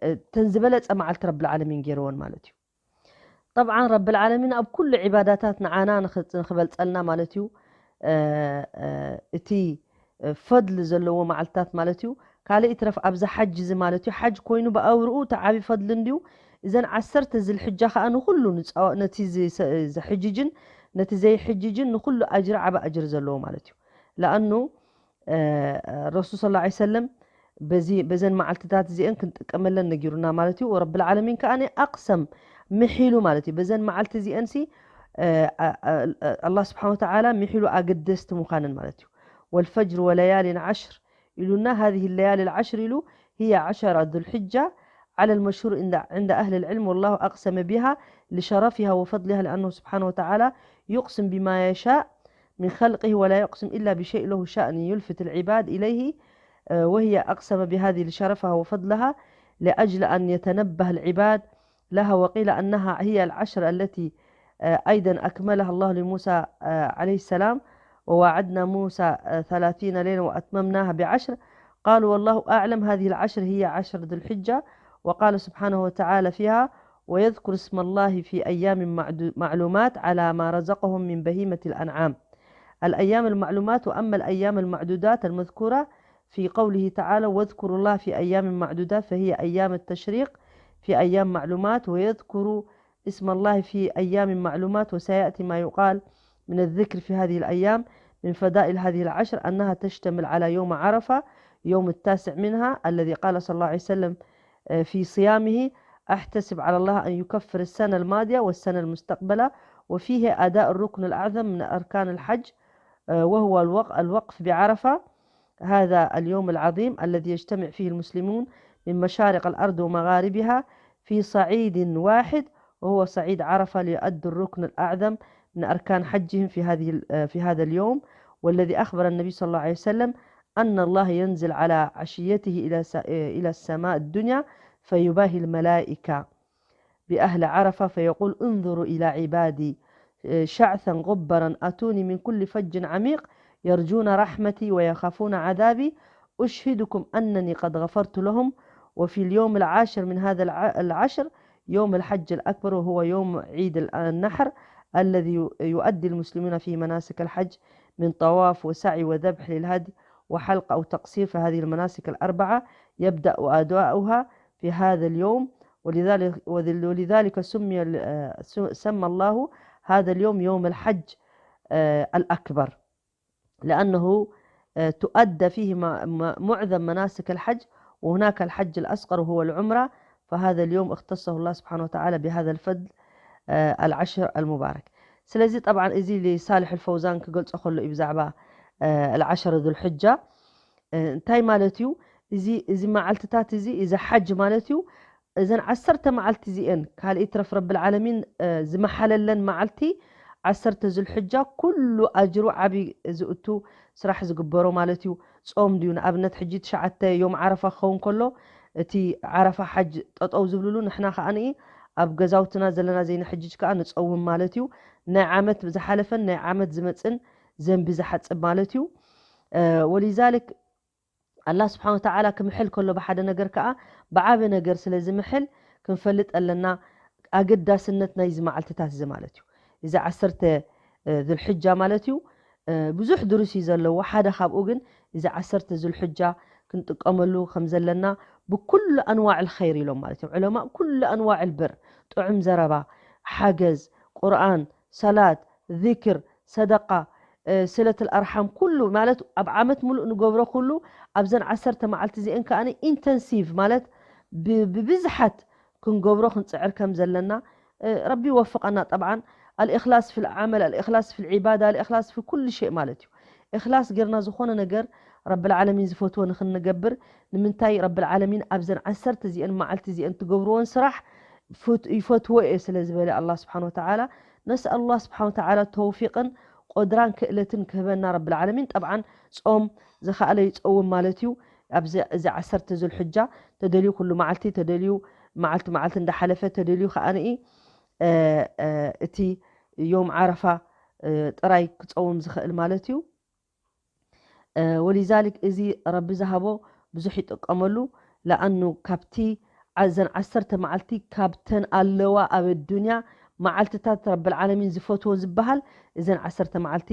እ፣ ተን ዝበለጸ መዓልቲ ረብል ዓለሚን ገይርወን ማለት እዩ። ጠብዓን ረብል ዓለሚን ኣብ ኩሉ ዒባዳታት ንዓና ንኽ-፣ ንኽበልጸልና ማለት እዩ፣ እ፣ እ፣ እቲ ፈድሊ ዘለዎ መዓልትታት ማለት እዩ። ካልእ ይትረፍ ኣብዚ ሓጅ እዚ ማለት እዩ፣ ሓጅ ኮይኑ ብኣውርኡ እቲ ዓቢ ፈድሊ እንድዩ። እዘን ዓሰርተ ዝልሕጃ ኸኣ ንኹሉ ንጻዋ-፣ ነቲ ዝሰ-፣ ዘሕጅጅን ነቲ ዘይሕጅጅን ንኹሉ ኣጅሪ ዓቢ ኣጅሪ ዘለዎ ማለት እዩ። ለኣኑ፣ እ፣ ረሱል ሰለላሁ ዐለይሂ ወሰለም በዚ፣ በዘን መዓልትታት እዚአን ክንጥቀመለን ነጊሩና ማለት እዩ። ወረብል ዓለሚን ከኣ ኣቅሰም፣ ምሒሉ ማለት እዩ። በዘን መዓልቲ እዚአንሲ፣ እ፣ እ፣ እ፣ ኣላህ ስብሓነ ወተዓላ ምሒሉ ኣገደስቲ ምዃነን ማለት እዩ። ወልፈጅር ወለያሊን ዓሽር ኢሉና፣ ሃዚህ ለያሊ ልዓሽር ኢሉ፣ هي عشرة ذو الحجة على المشهور عند، عند أهل العلم، والله أقسم بها لشرفها وفضلها، لأنه سبحانه وتعالى يقسم بما يشاء من خلقه ولا يقسم إلا بشيء له شأن يلفت العباد إليه، آه، وهي أقسم بهذه شرفها وفضلها لأجل أن يتنبه العباد لها، وقيل أنها هي العشر التي، آه، أيضًا أكملها الله لموسى، آه، عليه السلام: "ووعدنا موسى، آه، ثلاثين ليلة وأتممناها بعشر". قالوا: "والله أعلم، هذه العشر هي عشر ذي الحجة". وقال سبحانه وتعالى فيها: "ويذكر اسم الله في أيام معدو-، معلومات على ما رزقهم من بهيمة الأنعام". الأيام المعلومات، وأما الأيام المعدودات المذكورة في قوله تعالى: "واذكروا الله في أيام معدودات"، فهي أيام التشريق في أيام معلومات، ويذكر اسم الله في أيام معلومات، وسيأتي ما يقال من الذكر في هذه الأيام من فضائل هذه العشر أنها تشتمل على يوم عرفة، يوم التاسع منها، الذي قال صلى الله عليه وسلم، آه، في صيامه: "أحتسب على الله أن يكفر السنة الماضية والسنة المستقبلة"، وفيه أداء الركن الأعظم من أركان الحج، آه، وهو الوق-، الوقف بعرفة، هذا اليوم العظيم الذي يجتمع فيه المسلمون من مشارق الأرض ومغاربها في صعيد واحد، وهو صعيد عرفة، ليؤدوا الركن الأعظم من أركان حجهم في هذه ال-، آه، في هذا اليوم، والذي أخبر النبي صلى الله عليه وسلم أن الله ينزل على عشيته إلى س-، إلى السماء الدنيا فيباهي الملائكة بأهل عرفة فيقول: "انظروا إلى عبادي، آه، شعثا غبرا أتوني من كل فج عميق يرجون رحمتي ويخافون عذابي، أشهدكم أنني قد غفرت لهم". وفي اليوم العاشر من هذا الع-، العشر، يوم الحج الأكبر، وهو يوم عيد ال-، النحر، الذي يؤدي المسلمون فيه مناسك الحج من طواف وسعي وذبح للهدي وحلق أو تقصير، فهذه المناسك الأربعة يبدأ أداؤها في هذا اليوم، ولذلك، ولذلك سمي ال-، آه، س-، سمى الله هذا اليوم يوم الحج، آه، الأكبر، لأنه، آه، تؤدى فيه م-، م-، معظم مناسك الحج، وهناك الحج الأصغر وهو العمرة، فهذا اليوم اختصه الله سبحانه وتعالى بهذا الفضل، آه، العشر المبارك. ስለዚ طبعا እዚ لصالح الفوزان ክገልጾ ከሎ እዩ ብዛዕባ፣ آه، العشر ذو الحجة። آه، እንታይ ማለት እዩ? እዚ፣ እዚ መዓልትታት እዚ፣ እዚ ሓጅ ማለት እዩ። እዘን ዓሰርተ መዓልቲ እዚኤን፣ ካልእ ይትረፍ ረብል ዓለሚን፣ እ፣ ዝመሓለለን መዓልቲ ዓሰርተ ዙልሕጃ፣ ኩሉ ኣጅሩ ዓቢ ዝእቱ ስራሕ ዝግበሮ ማለት እዩ። ጾም ድዩ? ንኣብነት፣ ሕጂ ትሽዓተ ዮም ዓረፋ ክኸውን ከሎ፣ እቲ ዓረፋ ሓጅ ጠጠው ዝብልሉ፣ ንሕና ከኣ ንኢ ኣብ ገዛውትና ዘለና ዘይንሕጅጅ ከኣ ንጸውም ማለት እዩ። ናይ ዓመት ዝሓለፈን ናይ ዓመት ዝመጽእን ዘንቢ ዝሓጽብ ማለት እዩ። እ፣ ወሊዛልክ፣ ኣላህ ስብሓን ወተዓላ ክምሕል ከሎ ብሓደ ነገር ከኣ ብዓቢ ነገር ስለ ዝምሕል ክንፈልጥ ኣለና ኣገዳስነት ናይዚ መዓልትታት እዚ ማለት እዩ። እዚ ዓሰርተ ዙልሕጃ ማለት እዩ። እ፣ ብዙሕ ድሩስ እዩ ዘለዎ። ሓደ ካብኡ ግን እዚ ዓሰርተ ዙልሕጃ ክንጥቀመሉ ከም ዘለና ብኩሉ ኣንዋዕ ልኸይር ኢሎም ማለት እዮም ዑለማእ። ኩሉ ኣንዋዕ ልብር፣ ጥዑም ዘረባ፣ ሓገዝ፣ ቁርኣን፣ ሰላት፣ ዚክር፣ ሰደቃ፣ እ፣ ስለትል ኣርሓም፣ ኩሉ ማለት ኣብ ዓመት ሙሉእ ንገብሮ ኩሉ ኣብዘን ዓሰርተ መዓልቲ እዚአን ከኣ ኢንተንሲቭ ማለት ብ-፣ ብብዝሓት ክንገብሮ ክንጽዕር ከም ዘለና፣ እ፣ ረቢ ይወፍቐና። ጠብዓን ኣልእኽላስ ፊል ዓመል፣ ኣልእኽላስ ፊል ዒባዳ፣ ኣልእኽላስ ፊ ኩሉ ሸይ ማለት እዩ። እኽላስ ጌርና ዝኾነ ነገር ረብል ዓለሚን ዝፈትዎ ንኽንገብር። ንምንታይ? ረብል ዓለሚን ኣብዘን ዓሰርተ እዚአን መዓልቲ እዚአን ትገብርዎን ስራሕ ፍት-፣ ይፈትዎ እየ ስለ ዝበለ ኣላህ ስብሓን ወተዓላ። ነስኣል ኣላህ ስብሓን ወተዓላ ተውፊቅን ቆድራን ክእለትን ክህበና ረብል ዓለሚን። ጠብዓን ጾም ዝኸኣለ ይጸውም ማለት እዩ። ኣብዚ፣ እዚ ዓሰርተ ዙልሕጃ ተደልዩ ኩሉ መዓልቲ፣ ተደልዩ መዓልቲ መዓልቲ እንዳሓለፈ፣ ተደልዩ ከኣ ንኢ፣ እ፣ እ፣ እቲ ዮም ዓረፋ፣ እ፣ ጥራይ ክጸውም ዝኽእል ማለት እዩ። እ፣ ወሊዛሊክ እዚ ረቢ ዝሃቦ ብዙሕ ይጥቀመሉ። ለኣኑ ካብቲ ዓ-፣ እዘን ዓሰርተ መዓልቲ ካብተን ኣለዋ ኣብ ኣዱንያ መዓልትታት ረብል ዓለሚን ዝፈትዎ ዝበሃል እዘን ዓሰርተ መዓልቲ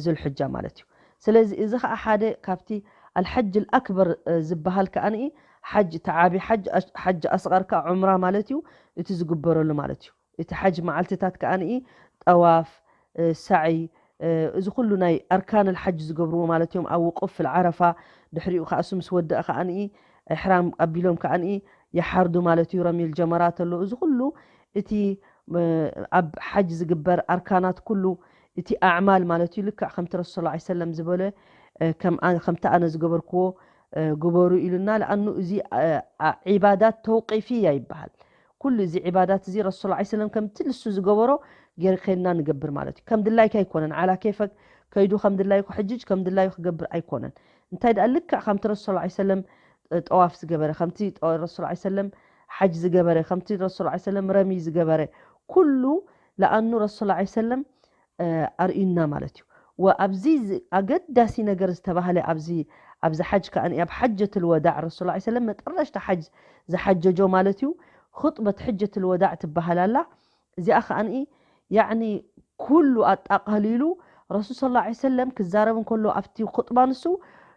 ዙልሕጃ ማለት እዩ። ስለዚ እዚ ኸዓ ሓደ ካብቲ ኣልሐጅ ኣልኣክበር፣ እ፣ ዝበሃል ከኣ ንኢ ሓጅ፣ እቲ ዓቢ ሓጅ፣ ኣሽ-፣ ሓጅ ኣስቐር ከኣ ዑምራ ማለት እዩ። እቲ ዝግበረሉ ማለት እዩ። እቲ ሓጅ መዓልትታት ከኣ ንኢ ጠዋፍ፣ እ፣ ሳዕይ፣ እ፣ እዚ ኩሉ ናይ ኣርካን ኣልሓጅ ዝገብርዎ ማለት እዮም። ኣብ ውቁፍ ዓረፋ፣ ድሕሪኡ ከኣ እሱ ምስ ወደአ ከኣ ንኢ ኢሕራም ኣቢሎም ከኣ ንኢ ይሓርዱ ማለት እዩ። ረሚል ጀመራት ኣሎ። እዚ ኩሉ እቲ፣ እ፣ ኣብ ሓጅ ዝግበር ኣርካናት ኩሉ እቲ ኣዕማል ማለት እዩ። ልክዕ ከምቲ ረሱል ሰለላሁ ዐለይሂ ወሰለም ዝበለ፣ እ፣ ከም ኣ-፣ ከምቲ ኣነ ዝገበርክዎ፣ እ፣ ግበሩ ኢሉና። ለኣኑ እዚ፣ እ፣ ዓ-፣ ዒባዳት ተውቂፍያ ይበሃል። ኩሉ እዚ ዒባዳት እዚ ረሱል ሰለላሁ ዐለይሂ ወሰለም ከምቲ ንሱ ዝገበሮ ጌር-፣ ኬንና ንገብር ማለት እዩ። ከም ድላይካ ኣይኮነን። ዓላ ኬፈክ ከይዱ ከም ድላዩ ክሕጅጅ፣ ከም ድላዩ ክገብር ኣይኮነን። እንታይ ደኣ ልክዕ ከምቲ ረሱል ላ ሰለም ጠዋፍ ዝገበረ፣ ከምቲ ረሱል ላ ሰለም ሓጅ ዝገበረ፣ ከምቲ ረሱል ላ ሰለም ረሚ ዝገበረ፣ ኩሉ ለኣኑ ረሱል ላ ሰለም ኣርእዩና ማለት እዩ። ወኣብዚ ኣገዳሲ ነገር ዝተባህለ ኣብዚ ኣብዚ ሓጅ ከኣ ኣብ ሓጀት ልወዳዕ ረሱል ላ ሰለም መጠረሽታ ሓጅ ዝሓጀጆ ማለት እዩ። ኹጥበት ሕጀት ልወዳዕ ትበሃል ኣላ። እዚኣ ከኣ ያዕኒ ኩሉ ኣጣቓሊሉ ረሱል ስለ ላ ሰለም ክዛረብ እንከሎ ኣብቲ ኹጥባ ንሱ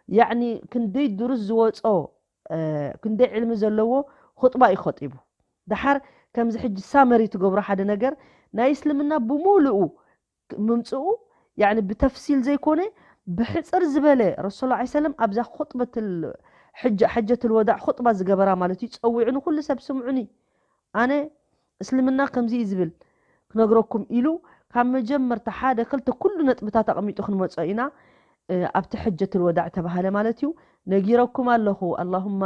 ያዕኒ ክንደይ ድሩስ ዝወጾ ክንደይ ዕልሚ ዘለዎ ኹጥባ እዩ ኸጢቡ። ደሓር ከምዚ ሕጂ ሳመሪ ትገብሮ ሓደ ነገር ናይ እስልምና ብምሉኡ ምምፅኡ ያዕኒ ብተፍሲል ዘይኮነ ብሕፅር ዝበለ ረሱል ላ ሰለም ኣብዛ ኹጥበት ሕጀት ልወዳዕ ኹጥባ ዝገበራ ማለት እዩ። ጸዊዑ ንኩሉ ሰብ ስምዑኒ ኣነ እስልምና ከምዚ እዩ ዝብል ክነግረኩም ኢሉ ካብ መጀመርታ ሓደ ክልተ ኩሉ ነጥብታት ኣቐሚጡ ክንመጾ ኢና። ኣብቲ ሕጀት ልወዳዕ ተባሃለ ማለት እዩ። ነጊረኩም ኣለኹ ኣላሁማ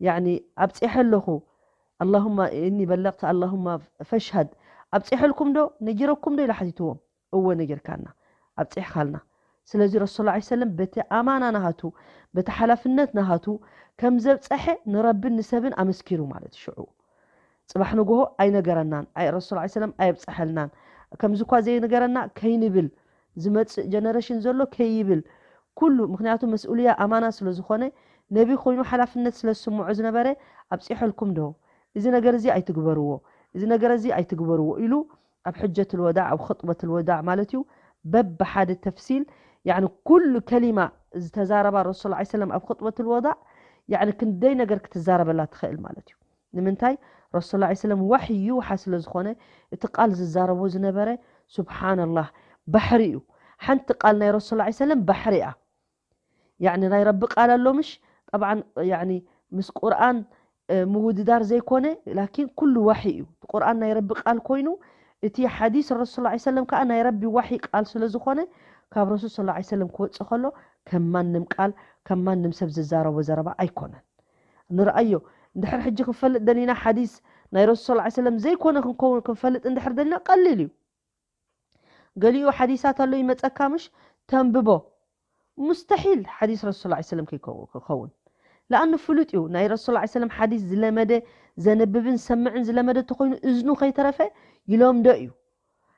ያዕኒ ኣብፂሐ ኣለኹ ኣላሁማ እኒ በለቕቲ ኣላሁማ ፈሽሃድ ኣብፂሐልኩም ዶ ነጊረኩም ዶ ኢሉ ሓቲትዎም። እወ ነጊርካና ኣብፂሕካልና። ስለዚ ረሱል ላ ሰለም በቲ ኣማና ናሃቱ በቲ ሓላፍነት ናሃቱ ከም ዘብፀሐ ንረብን ንሰብን ኣመስኪሩ ማለት እዩ። ሽዑ ፅባሕ ንግሆ ኣይነገረናን ኣይ ረሱል ላ ሰለም ኣየብፀሐልናን። ከምዚ እኳ ዘይነገረና ከይንብል ዝመፅእ ጀነሬሽን ዘሎ ከይብል ኩሉ ምክንያቱ መስኡልያ ኣማና ስለ ዝኾነ ነቢ ኮይኑ ሓላፍነት ስለ ዝስምዖ ዝነበረ ኣብፂሐልኩም ዶ እዚ ነገር እዚ ኣይትግበርዎ እዚ ነገር እዚ ኣይትግበርዎ ኢሉ ኣብ ሕጀት ልወዳዕ ኣብ ኹጥበት ልወዳዕ ማለት እዩ በብሓደ ተፍሲል ያዕኒ ኩሉ ከሊማ ዝተዛረባ ረሱል ላ ሰለም ኣብ ኹጥበት ልወዳዕ ያዕኒ ክንደይ ነገር ክትዛረበላ ትኽእል ማለት እዩ። ንምንታይ ረሱል ላ ሰለም ዋሕይ ይውሓ ስለ ዝኾነ እቲ ቃል ዝዛረቦ ዝነበረ ሱብሓነላህ ባሕሪ እዩ። ሓንቲ ቃል ናይ ረሱል ላ ሰለም ባሕሪ እያ። ያዕኒ ናይ ረቢ ቃል ኣሎ ምሽ ጠብዓን ያዕኒ ምስ ቁርኣን ምውድዳር ዘይኮነ ላኪን ኩሉ ዋሒ እዩ። እቲ ቁርኣን ናይ ረቢ ቃል ኮይኑ እቲ ሓዲስ ረሱል ላ ሰለም ከዓ ናይ ረቢ ዋሒ ቃል ስለ ዝኾነ ካብ ረሱል ስለ ላ ሰለም ክወፅእ ከሎ ከም ማንም ቃል ከም ማንም ሰብ ዝዛረቦ ዘረባ ኣይኮነን። ንርኣዮ እንድሕር ሕጂ ክንፈልጥ ደሊና ሓዲስ ናይ ረሱል ስለ ላ ሰለም ዘይኮነ ክንከውን ክንፈልጥ እንድሕር ደሊና ቀሊል እዩ። ገሊኡ ሓዲሳት ኣሎ ይመፀካ ምሽ ተንብቦ ሙስተሒል ሓዲስ ረሱል ላ ሰለም ክኸውን ለኣኑ ፍሉጥ እዩ። ናይ ረሱል ላ ሰለም ሓዲስ ዝለመደ ዘንብብን ዝሰምዕን ዝለመደ ተኮይኑ እዝኑ ከይተረፈ ይለምዶ እዩ።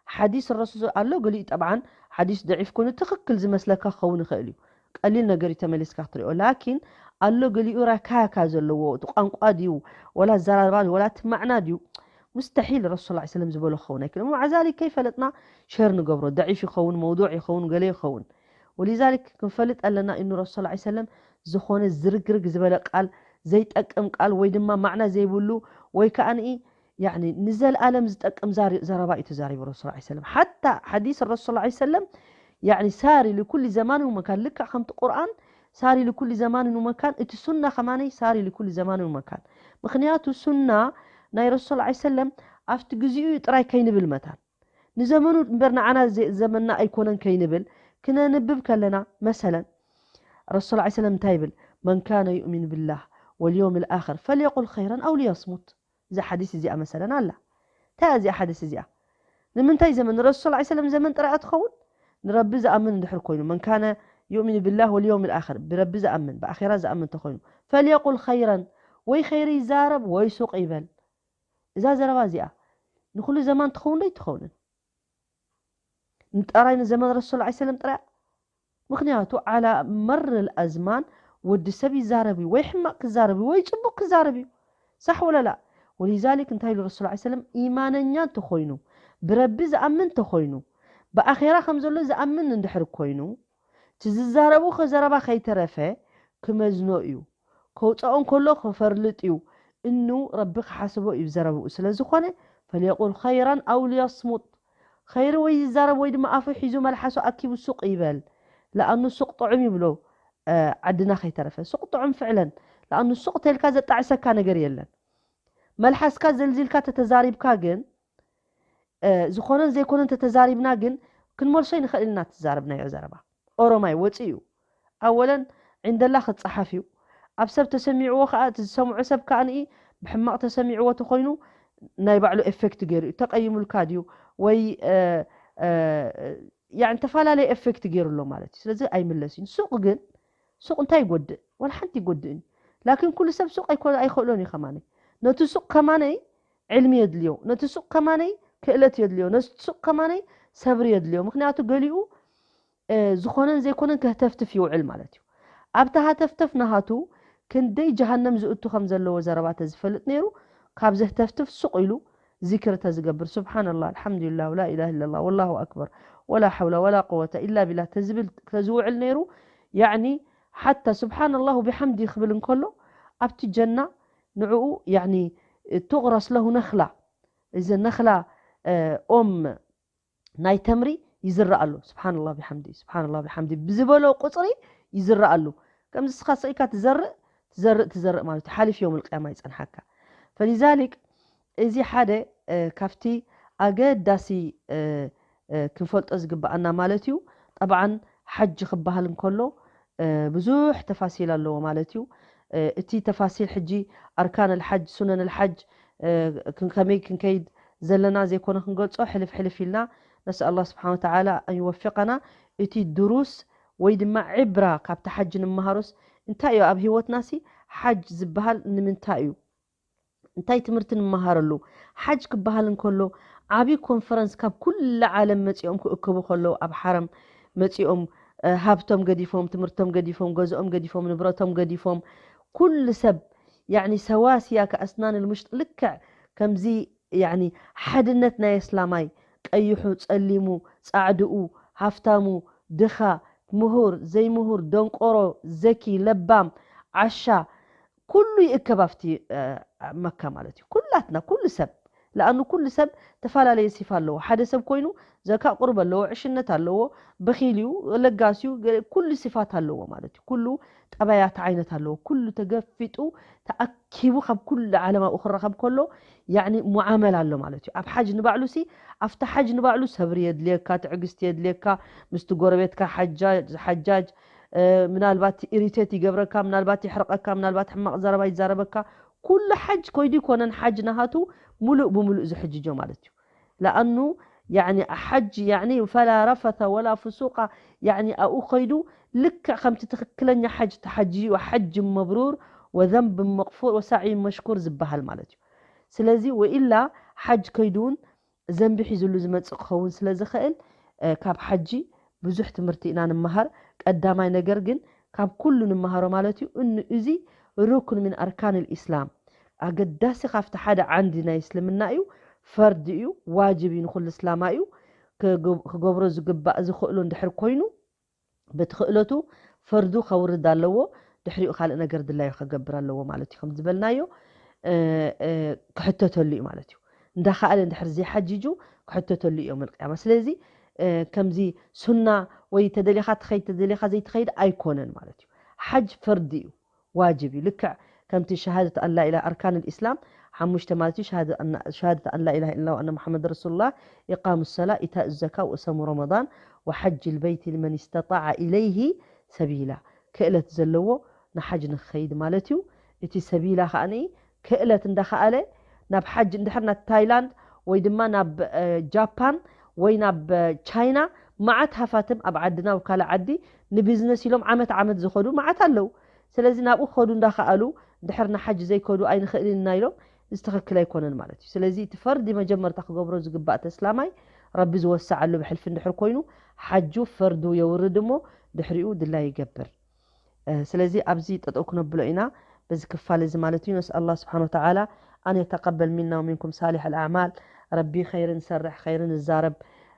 ሓዲስ ረሱል ኣሎ ገሊኡ ጠብዓን ሓዲስ ደዒፍ ኮይኑ ትኽክል ዝመስለካ ክኸውን ይኽእል እዩ። ቀሊል ነገር እዩ ተመሊስካ ክትሪኦ ላኪን ኣሎ ገሊኡ ረካካ ዘለዎ እቲ ቋንቋ ድዩ ወላ ዘራርባ ድዩ ወላ እቲ ማዕና ድዩ ሙስተሒል ረሱል ላ ሰለም ዝበሎ ክኸውን ኣይክእል። ማዕዛሊክ ከይፈለጥና ሸር ንገብሮ ደዒፍ ይኸውን መውዱዕ ይኸውን ገለ ይኸውን ወሊዛሊክ ክንፈልጥ ኣለና እኑ ረሱል ላ ሰለም ዝኾነ ዝርግርግ ዝበለ ቃል ዘይጠቅም ቃል ወይ ድማ ማዕና ዘይብሉ ወይ ከዓ ንኢ ያዕኒ ንዘለኣለም ዝጠቅም ዛሪ- ዘረባ እዩ ተዛሪቡ ረሱል ላ ሰለም ሓታ ሓዲስ ረሱል ላ ሰለም ያዕኒ ሳሪ ልኩል ዘማን ወመካን ልክዕ ከምቲ ቁርኣን ሳሪ ልኩል ዘማን ወመካን እቲ ሱና ከማነይ ሳሪ ልኩል ዘማን ወመካን ምክንያቱ ሱና ናይ ረሱል ላ ሰለም ኣብቲ ግዚኡ እዩ ጥራይ ከይንብል መታን ንዘመኑ እምበር ንዓና ዘ- ዘመንና ኣይኮነን ከይንብል ክነንብብ ከለና መሰለን ረሱል ላ ሰለም እንታይ ይብል መን ካነ ዩእሚን ብላህ ወልየውም ልኣክር ፈልየቁል ኸይረን ኣው ልየስሙት እዛ ሓዲስ እዚኣ መሰለን ኣላ እንታይ እዚኣ ሓዲስ እዚኣ ንምንታይ ዘመን ንረሱል ላ ሰለም ዘመን ጥራይ ትኸውን ንረቢ ዝኣምን እንድሕር ኮይኑ መን ካነ ዩእሚን ብላህ ወልየውም ልኣክር ብረቢ ዝኣምን ብኣኼራ ዝኣምን ተኮይኑ ፈልየቁል ኸይረን ወይ ኸይሪ ይዛረብ ወይ ሱቅ ይበል እዛ ዘረባ እዚኣ ንኩሉ ዘማን ትኸውን ዶ ኣይትኸውንን ንጠራይ ንዘመን ረሱል ላ ሰለም ጥራይ ምክንያቱ ዓላ መር ኣዝማን ወዲ ሰብ ይዛረብ እዩ ወይ ሕማቅ ክዛረብ እዩ ወይ ፅቡቅ ክዛረብ እዩ ሳሕ ወለላ ወሊዛሊክ እንታይ ኢሉ ረሱል ላ ሰለም ኢማነኛ እንተኮይኑ ብረቢ ዝኣምን እንተኮይኑ ብኣኼራ ከም ዘሎ ዝኣምን እንድሕር ኮይኑ እቲ ዝዛረቡ ከዘረባ ከይተረፈ ክመዝኖ እዩ ከውፅኦ እንከሎ ክፈርልጥ እዩ እኑ ረቢ ክሓስቦ እዩ ዘረብኡ ስለ ዝኾነ ፈልየቁል ኸይራን ኣው ልየስሙጥ ኸይሪ ወይ ይዛረብ ወይ ድማ ኣፉ ሒዙ መልሓሱ ኣኪቡ ሱቕ ይበል ለኣኑ ሱቕ ጥዑም ይብሎ ዓድና ከይተረፈ ሱቕ ጥዑም ፍዕለን ለኣኑ ሱቕ ተልካ ዘጣዕሰካ ነገር የለን መልሓስካ ዘልዚልካ ተተዛሪብካ ግን ዝኾነን ዘይኮነን ተተዛሪብና ግን ክንመልሶ ይንኽእል ኢና ትዛረብናዮ ዘረባ ኦሮማይ ወፂ እዩ ኣወለን ዕንደላ ክፀሓፍ እዩ ኣብ ሰብ ተሰሚዕዎ ከዓ እቲ ዝሰምዖ ሰብ ከዓ ንኢ ብሕማቕ ተሰሚዕዎ ተኮይኑ ናይ ባዕሉ ኤፌክት ገይሩ እዩ ተቀይሙልካ ድዩ ወይ ያን ተፈላለየ ኤፌክት ገይሩ ኣሎ ማለት እዩ ስለዚ ኣይምለስ እዩ ሱቅ ግን ሱቕ እንታይ ይጎድእ? ወላ ሓንቲ ይጎድእን። ላኪን ኩሉ ሰብ ሱቕ ኣይኮ-፣ ኣይኽእሎን እዩ ከማነይ። ነቲ ሱቕ ከማነይ ዕልሚ የድልዮ፣ ነቲ ሱቕ ከማነይ ክእለት የድልዮ፣ ነቲ ሱቕ ከማነይ ሰብሪ የድልዮ። ምኽንያቱ ገሊኡ፣ እ፣ ዝኾነን ዘይኮነን ከህተፍትፍ ይውዕል ማለት እዩ። ኣብቲ ሃተፍተፍ ናሃቱ ክንደይ ጀሃነም ዝእቱ ከም ዘለዎ ዘረባ ተዝፈልጥ ነይሩ፣ ካብ ዘህተፍትፍ ሱቕ ኢሉ ዚክር ተዝገብር፣ ሱብሓነላህ፣ ኣልሓምዱሊላህ፣ ወላ ኢላሃ ኢለላህ፣ ወላሁ ኣክበር፣ ወላ ሓውላ ወላ ቁወተ ኢላ ቢላህ ተዝብል ተዝውዕል ነይሩ፣ ያዕኒ ሓታ ሱብሓነላህ ወቢሓምዲ ክብል እንከሎ፣ ኣብቲ ጀና ንዕኡ፣ ያዕኒ፣ ቱቕረስ ለሁ ነኽላ፣ እዚ ነኽላ፣ እ፣ ኦም ናይ ተምሪ ይዝራእ ኣሎ። ሱብሓነላህ ቢሓምዲ፣ ሱብሓነላህ ቢሓምዲ ብዝበሎ ቁጽሪ ይዝራእ ኣሎ። ከምዚ ንስኻ ስቕ ኢልካ ትዘርእ፣ ትዘርእ፣ ትዘርእ ማለት እዩ። ሓሊፍ የውም ልቅያማ ይጸንሓካ። ፈሊዛሊክ፣ እዚ ሓደ፣ እ፣ ካብቲ ኣገዳሲ፣ እ፣ እ፣ ክንፈልጦ ዝግብኣና ማለት እዩ። ጠብዓን ሓጅ ክበሃል እንከሎ፣ እ፣ ብዙሕ ተፋሲል ኣለዎ ማለት እዩ። እ፣ እቲ ተፋሲል ሕጂ ኣርካን ልሓጅ፣ ሱነን ልሓጅ፣ እ፣ ክን-፣ ከመይ ክንከይድ ዘለና ዘይኮነ ክንገልጾ ሕልፍ ሕልፍ ኢልና፣ ነስኣል ኣላህ ስብሓነ ወተዓላ ኣን ይወፊቀና። እቲ ድሩስ ወይ ድማ ዕብራ ካብቲ ሓጅ ንምሃሮስ እንታይ እዩ? ኣብ ህይወትናሲ ሓጅ ዝበሃል ንምንታይ እዩ? እንታይ ትምህርቲ ንምሃረሉ? ሓጅ ክበሃል እንከሎ ዓብዪ ኮንፈረንስ ካብ ኩሉ ዓለም መጺኦም ክእከቡ ከለዉ ኣብ ሓረም መጺኦም፣ እ፣ ሃብቶም ገዲፎም፣ ትምህርቶም ገዲፎም፣ ገዝኦም ገዲፎም፣ ንብረቶም ገዲፎም፣ ኩሉ ሰብ ያዕኒ ሰዋስያ ከኣስናን ልሙሽጥ ልክዕ ከምዚ ያዕኒ ሓድነት ናይ ኣስላማይ ቀይሑ፣ ጸሊሙ፣ ጻዕድኡ፣ ሃፍታሙ፣ ድኻ፣ ምሁር፣ ዘይምሁር፣ ደንቆሮ፣ ዘኪ፣ ለባም፣ ዓሻ፣ ኩሉ ይእከብ ኣብቲ፣ እ፣ መካ ማለት እዩ። ኩላትና፣ ኩሉ ሰብ። ለኣኑ ኩሉ ሰብ ተፈላለየ ሲፋ ኣለዎ። ሓደ ሰብ ኮይኑ ዘካ ቁርብ ኣለዎ፣ ዕሽነት ኣለዎ፣ በኺል እዩ፣ ለጋስ እዩ፣ ገ-፣ ኩሉ ሲፋት ኣለዎ ማለት እዩ። ኩሉ ጠባያት ዓይነት ኣለዎ። ኩሉ ተገፊጡ፣ ተኣኪቡ ካብ ኩሉ ዓለም ኣብኡ ክረኸብ ከሎ፣ ያዕኒ ሙዓመላ ኣሎ ማለት እዩ። ኣብ ሓጅ ንባዕሉ ሲ፣ ኣብቲ ሓጅ ንባዕሉ ሰብሪ የድልየካ፣ ትዕግስቲ የድልየካ፣ ምስቲ ጎረቤትካ ሓጃ-፣ ሓጃጅ፣ እ፣ ምናልባት ኢሪቴት ይገብረካ፣ ምናልባት የሕርቐካ፣ ምናልባት ሕማቕ ዘረባ ይዛረበካ። ኩሉ ሓጅ ከይዱ ይኮነን ሓጅ ናሃቱ ሙሉእ ብሙሉእ ዝሕጅጆ ማለት እዩ። ለኣኑ ያዕኒ ሓጅ ያዕኒ ፈላ ረፈተ ወላ ፍሱቃ ያዕኒ ኣብኡ ከይዱ ልክዕ ከምቲ ትኽክለኛ ሓጅ ተሓጅዩ ሓጅ መብሩር ወዘንብ መቕፉር ወሳዕዩ መሽኩር ዝበሃል ማለት እዩ። ስለዚ ወኢላ ሓጅ ከይዱ እውን ዘንቢ ሒዙሉ ዝመጽእ ክኸውን ስለ ዝኽእል፣ እ፣ ካብ ሓጂ ብዙሕ ትምህርቲ ኢና ንመሃር። ቀዳማይ ነገር ግን ካብ ኩሉ ንመሃሮ ማለት እዩ። እኑ እዚ ሩክን ምን ኣርካን ልኢስላም፣ ኣገዳሲ ካብቲ ሓደ ዓንዲ ናይ እስልምና እዩ። ፈርዲ እዩ፣ ዋጅብ እዩ፣ ንኹሉ እስላማ እዩ ክገብ-፣ ክገብሮ ዝግባእ ዝኽእሎ እንድሕር ኮይኑ፣ በቲ ክእለቱ ፈርዱ ከውርድ ኣለዎ። ድሕሪኡ ካልእ ነገር ድላዩ ከገብር ኣለዎ ማለት እዩ። ከም ዝበልናዮ፣ እ፣ እ፣ ክሕተተሉ እዩ ማለት እዩ። እንዳኸኣለ እንድሕር ዘይሓጂጁ ክሕተተሉ እዩ የውመል ቅያማ። ስለዚ፣ እ፣ ከምዚ ሱና ወይ ተደሊኻ ትኸይድ፣ ተደሊኻ ዘይትኸይድ ኣይኮነን ማለት እዩ። ሓጅ ፈርዲ እዩ፣ ዋጅብ እዩ። ልክዕ ከምቲ ሸሃደት ኣን ላኢላ-፣ ኣርካን ልኢስላም ሓሙሽተ ማለት እዩ። ሸሃደ-፣ ኣና-፣ ሸሃደት ኣን ላኢላሃ ኢለላህ ወኣነ ሙሓመድ ረሱሉላህ፣ ኢቃሙ ሰላ፣ ኢታኡ ዘካ፣ ወእሰሙ ረመዳን፣ ወሐጅ ልበይቲ ልመን ስተጣዐ ኢለይሂ ሰቢላ። ክእለት ዘለዎ ንሓጅ ንክኸይድ ማለት እዩ። እቲ ሰቢላ ከኣኒ ክእለት እንዳኸኣለ ናብ ሓጅ እንድሕር ናብ ታይላንድ ወይ ድማ ናብ፣ እ፣ ጃፓን ወይ ናብ፣ እ፣ ቻይና መዓት ሃፋትም ኣብ ዓድና ኣብ ካልእ ዓዲ ንቢዝነስ ኢሎም ዓመት ዓመት ዝኸዱ መዓት ኣለዉ። ስለዚ ናብኡ ክኸዱ እንዳኸኣሉ እንድሕር ንሓጅ ዘይከዱ ኣይንኽእልን ኢና ኢሎም እዚ ትኽክል ኣይኮነን ማለት እዩ። ስለዚ እቲ ፈርዲ መጀመርታ ክገብሮ ዝግባእ ተስላማይ ረቢ ዝወሰዓሉ ብሕልፊ እንድሕር ኮይኑ ሓጁ ፈርዱ የውርድ እሞ ድሕሪኡ ድላይ ይገብር። እ፣ ስለዚ ኣብዚ ጠጠው ክነብሎ ኢና በዚ ክፋል እዚ ማለት እዩ። ነስኣል ኣላህ ስብሓን ወተዓላ ኣን የተቀበል ሚና ወሚንኩም ሳሊሕ ኣልኣዕማል። ረቢ ኸይሪ ንሰርሕ፣ ኸይሪ ንዛረብ፣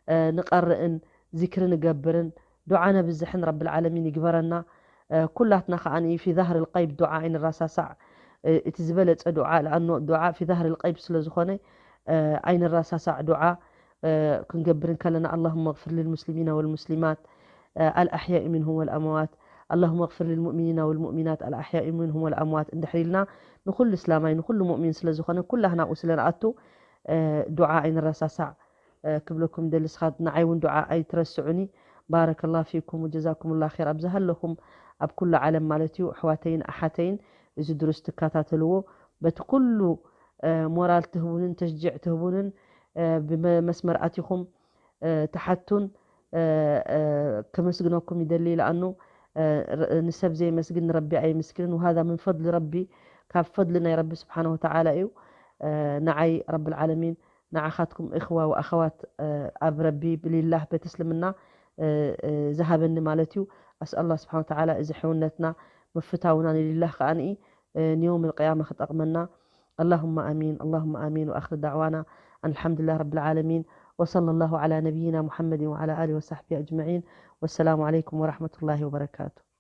እ፣ ንቐርእን ዚክሪ ንገብርን ዱዓ ነብዝሕን ረብል ዓለሚን ይግበረና። እ፣ ኩላትና ከኣ ፊ ዛህር ልቀይብ ዱዓ ኣይንረሳሳዕ። እ፣ እቲ ዝበለጸ ዱዓ፣ ለኣኖ ዱዓ ፊ ዛህር ልቀይብ ስለ ዝኾነ፣ እ፣ ኣይንረሳሳዕ ዱዓ፣ እ፣ ክንገብር እንከለና፣ اللهم اغفر للمسلمين والمسلمات، እ፣ الأحياء منهم والأموات، اللهم اغفر للمؤمنين والمؤمنات الأحياء منهم والأموات እንድሕር ኢልና፣ ንኹሉ እስላማይ፣ ንኹሉ ሙእሚን ስለ ዝኾነ፣ ኩላህና ኣብኡ ስለ ንኣቱ፣ እ፣ ዱዓ ኣይንረሳሳዕ። እ፣ ክብለኩም ደሊ፣ ስኻት ንዓይ እውን ዱዓ ኣይትረስዑኒ። ባረከላሁ ፊኩም ወጀዛኩሙላህ ኸይር። ኣብ ዝሃለኹም ኣብ ኩሉ ዓለም ማለት እዩ፣ ኣሕዋተይን ኣሓተይን እዚ ድሩስ ትከታተልዎ፣ በቲ ኩሉ፣ እ፣ ሞራል ትህቡንን ተሽጂዕ ትህቡንን፣ እ፣ ብመ-፣ መስመር ኣቲኹም፣ እ፣ ትሓቱን፣ እ፣ እ፣ ከመስግነኩም ይደሊ። ለኣኑ ንሰብ ዘየመስግን ንረቢ ኣየምስግንን። وهذا من فضل ربي፣ ካብ ፈድሊ ናይ ረቢ ስብሓን ወተዓላ እዩ። ንዓይ ረቢ ልዓለሚን ንዓኻትኩም እኽዋ ወኣኸዋት ኣብ ረቢ ብሊላህ ቤት እስልምና ዝሃበኒ ማለት እዩ። ኣስኣል ላህ ስብሓን ወተዓላ እዚ ሕውነትና ምፍታውና ንሊላህ ከኣ ንዮም ልቅያማ ክጠቕመና። اللهم آمين، اللهم آمين. وآخر دعوانا أن الحمد لله رب العالمين، وصلى الله على نبينا محمد وعلى آله وصحبه أجمعين. والسلام عليكم ورحمة الله وبركاته.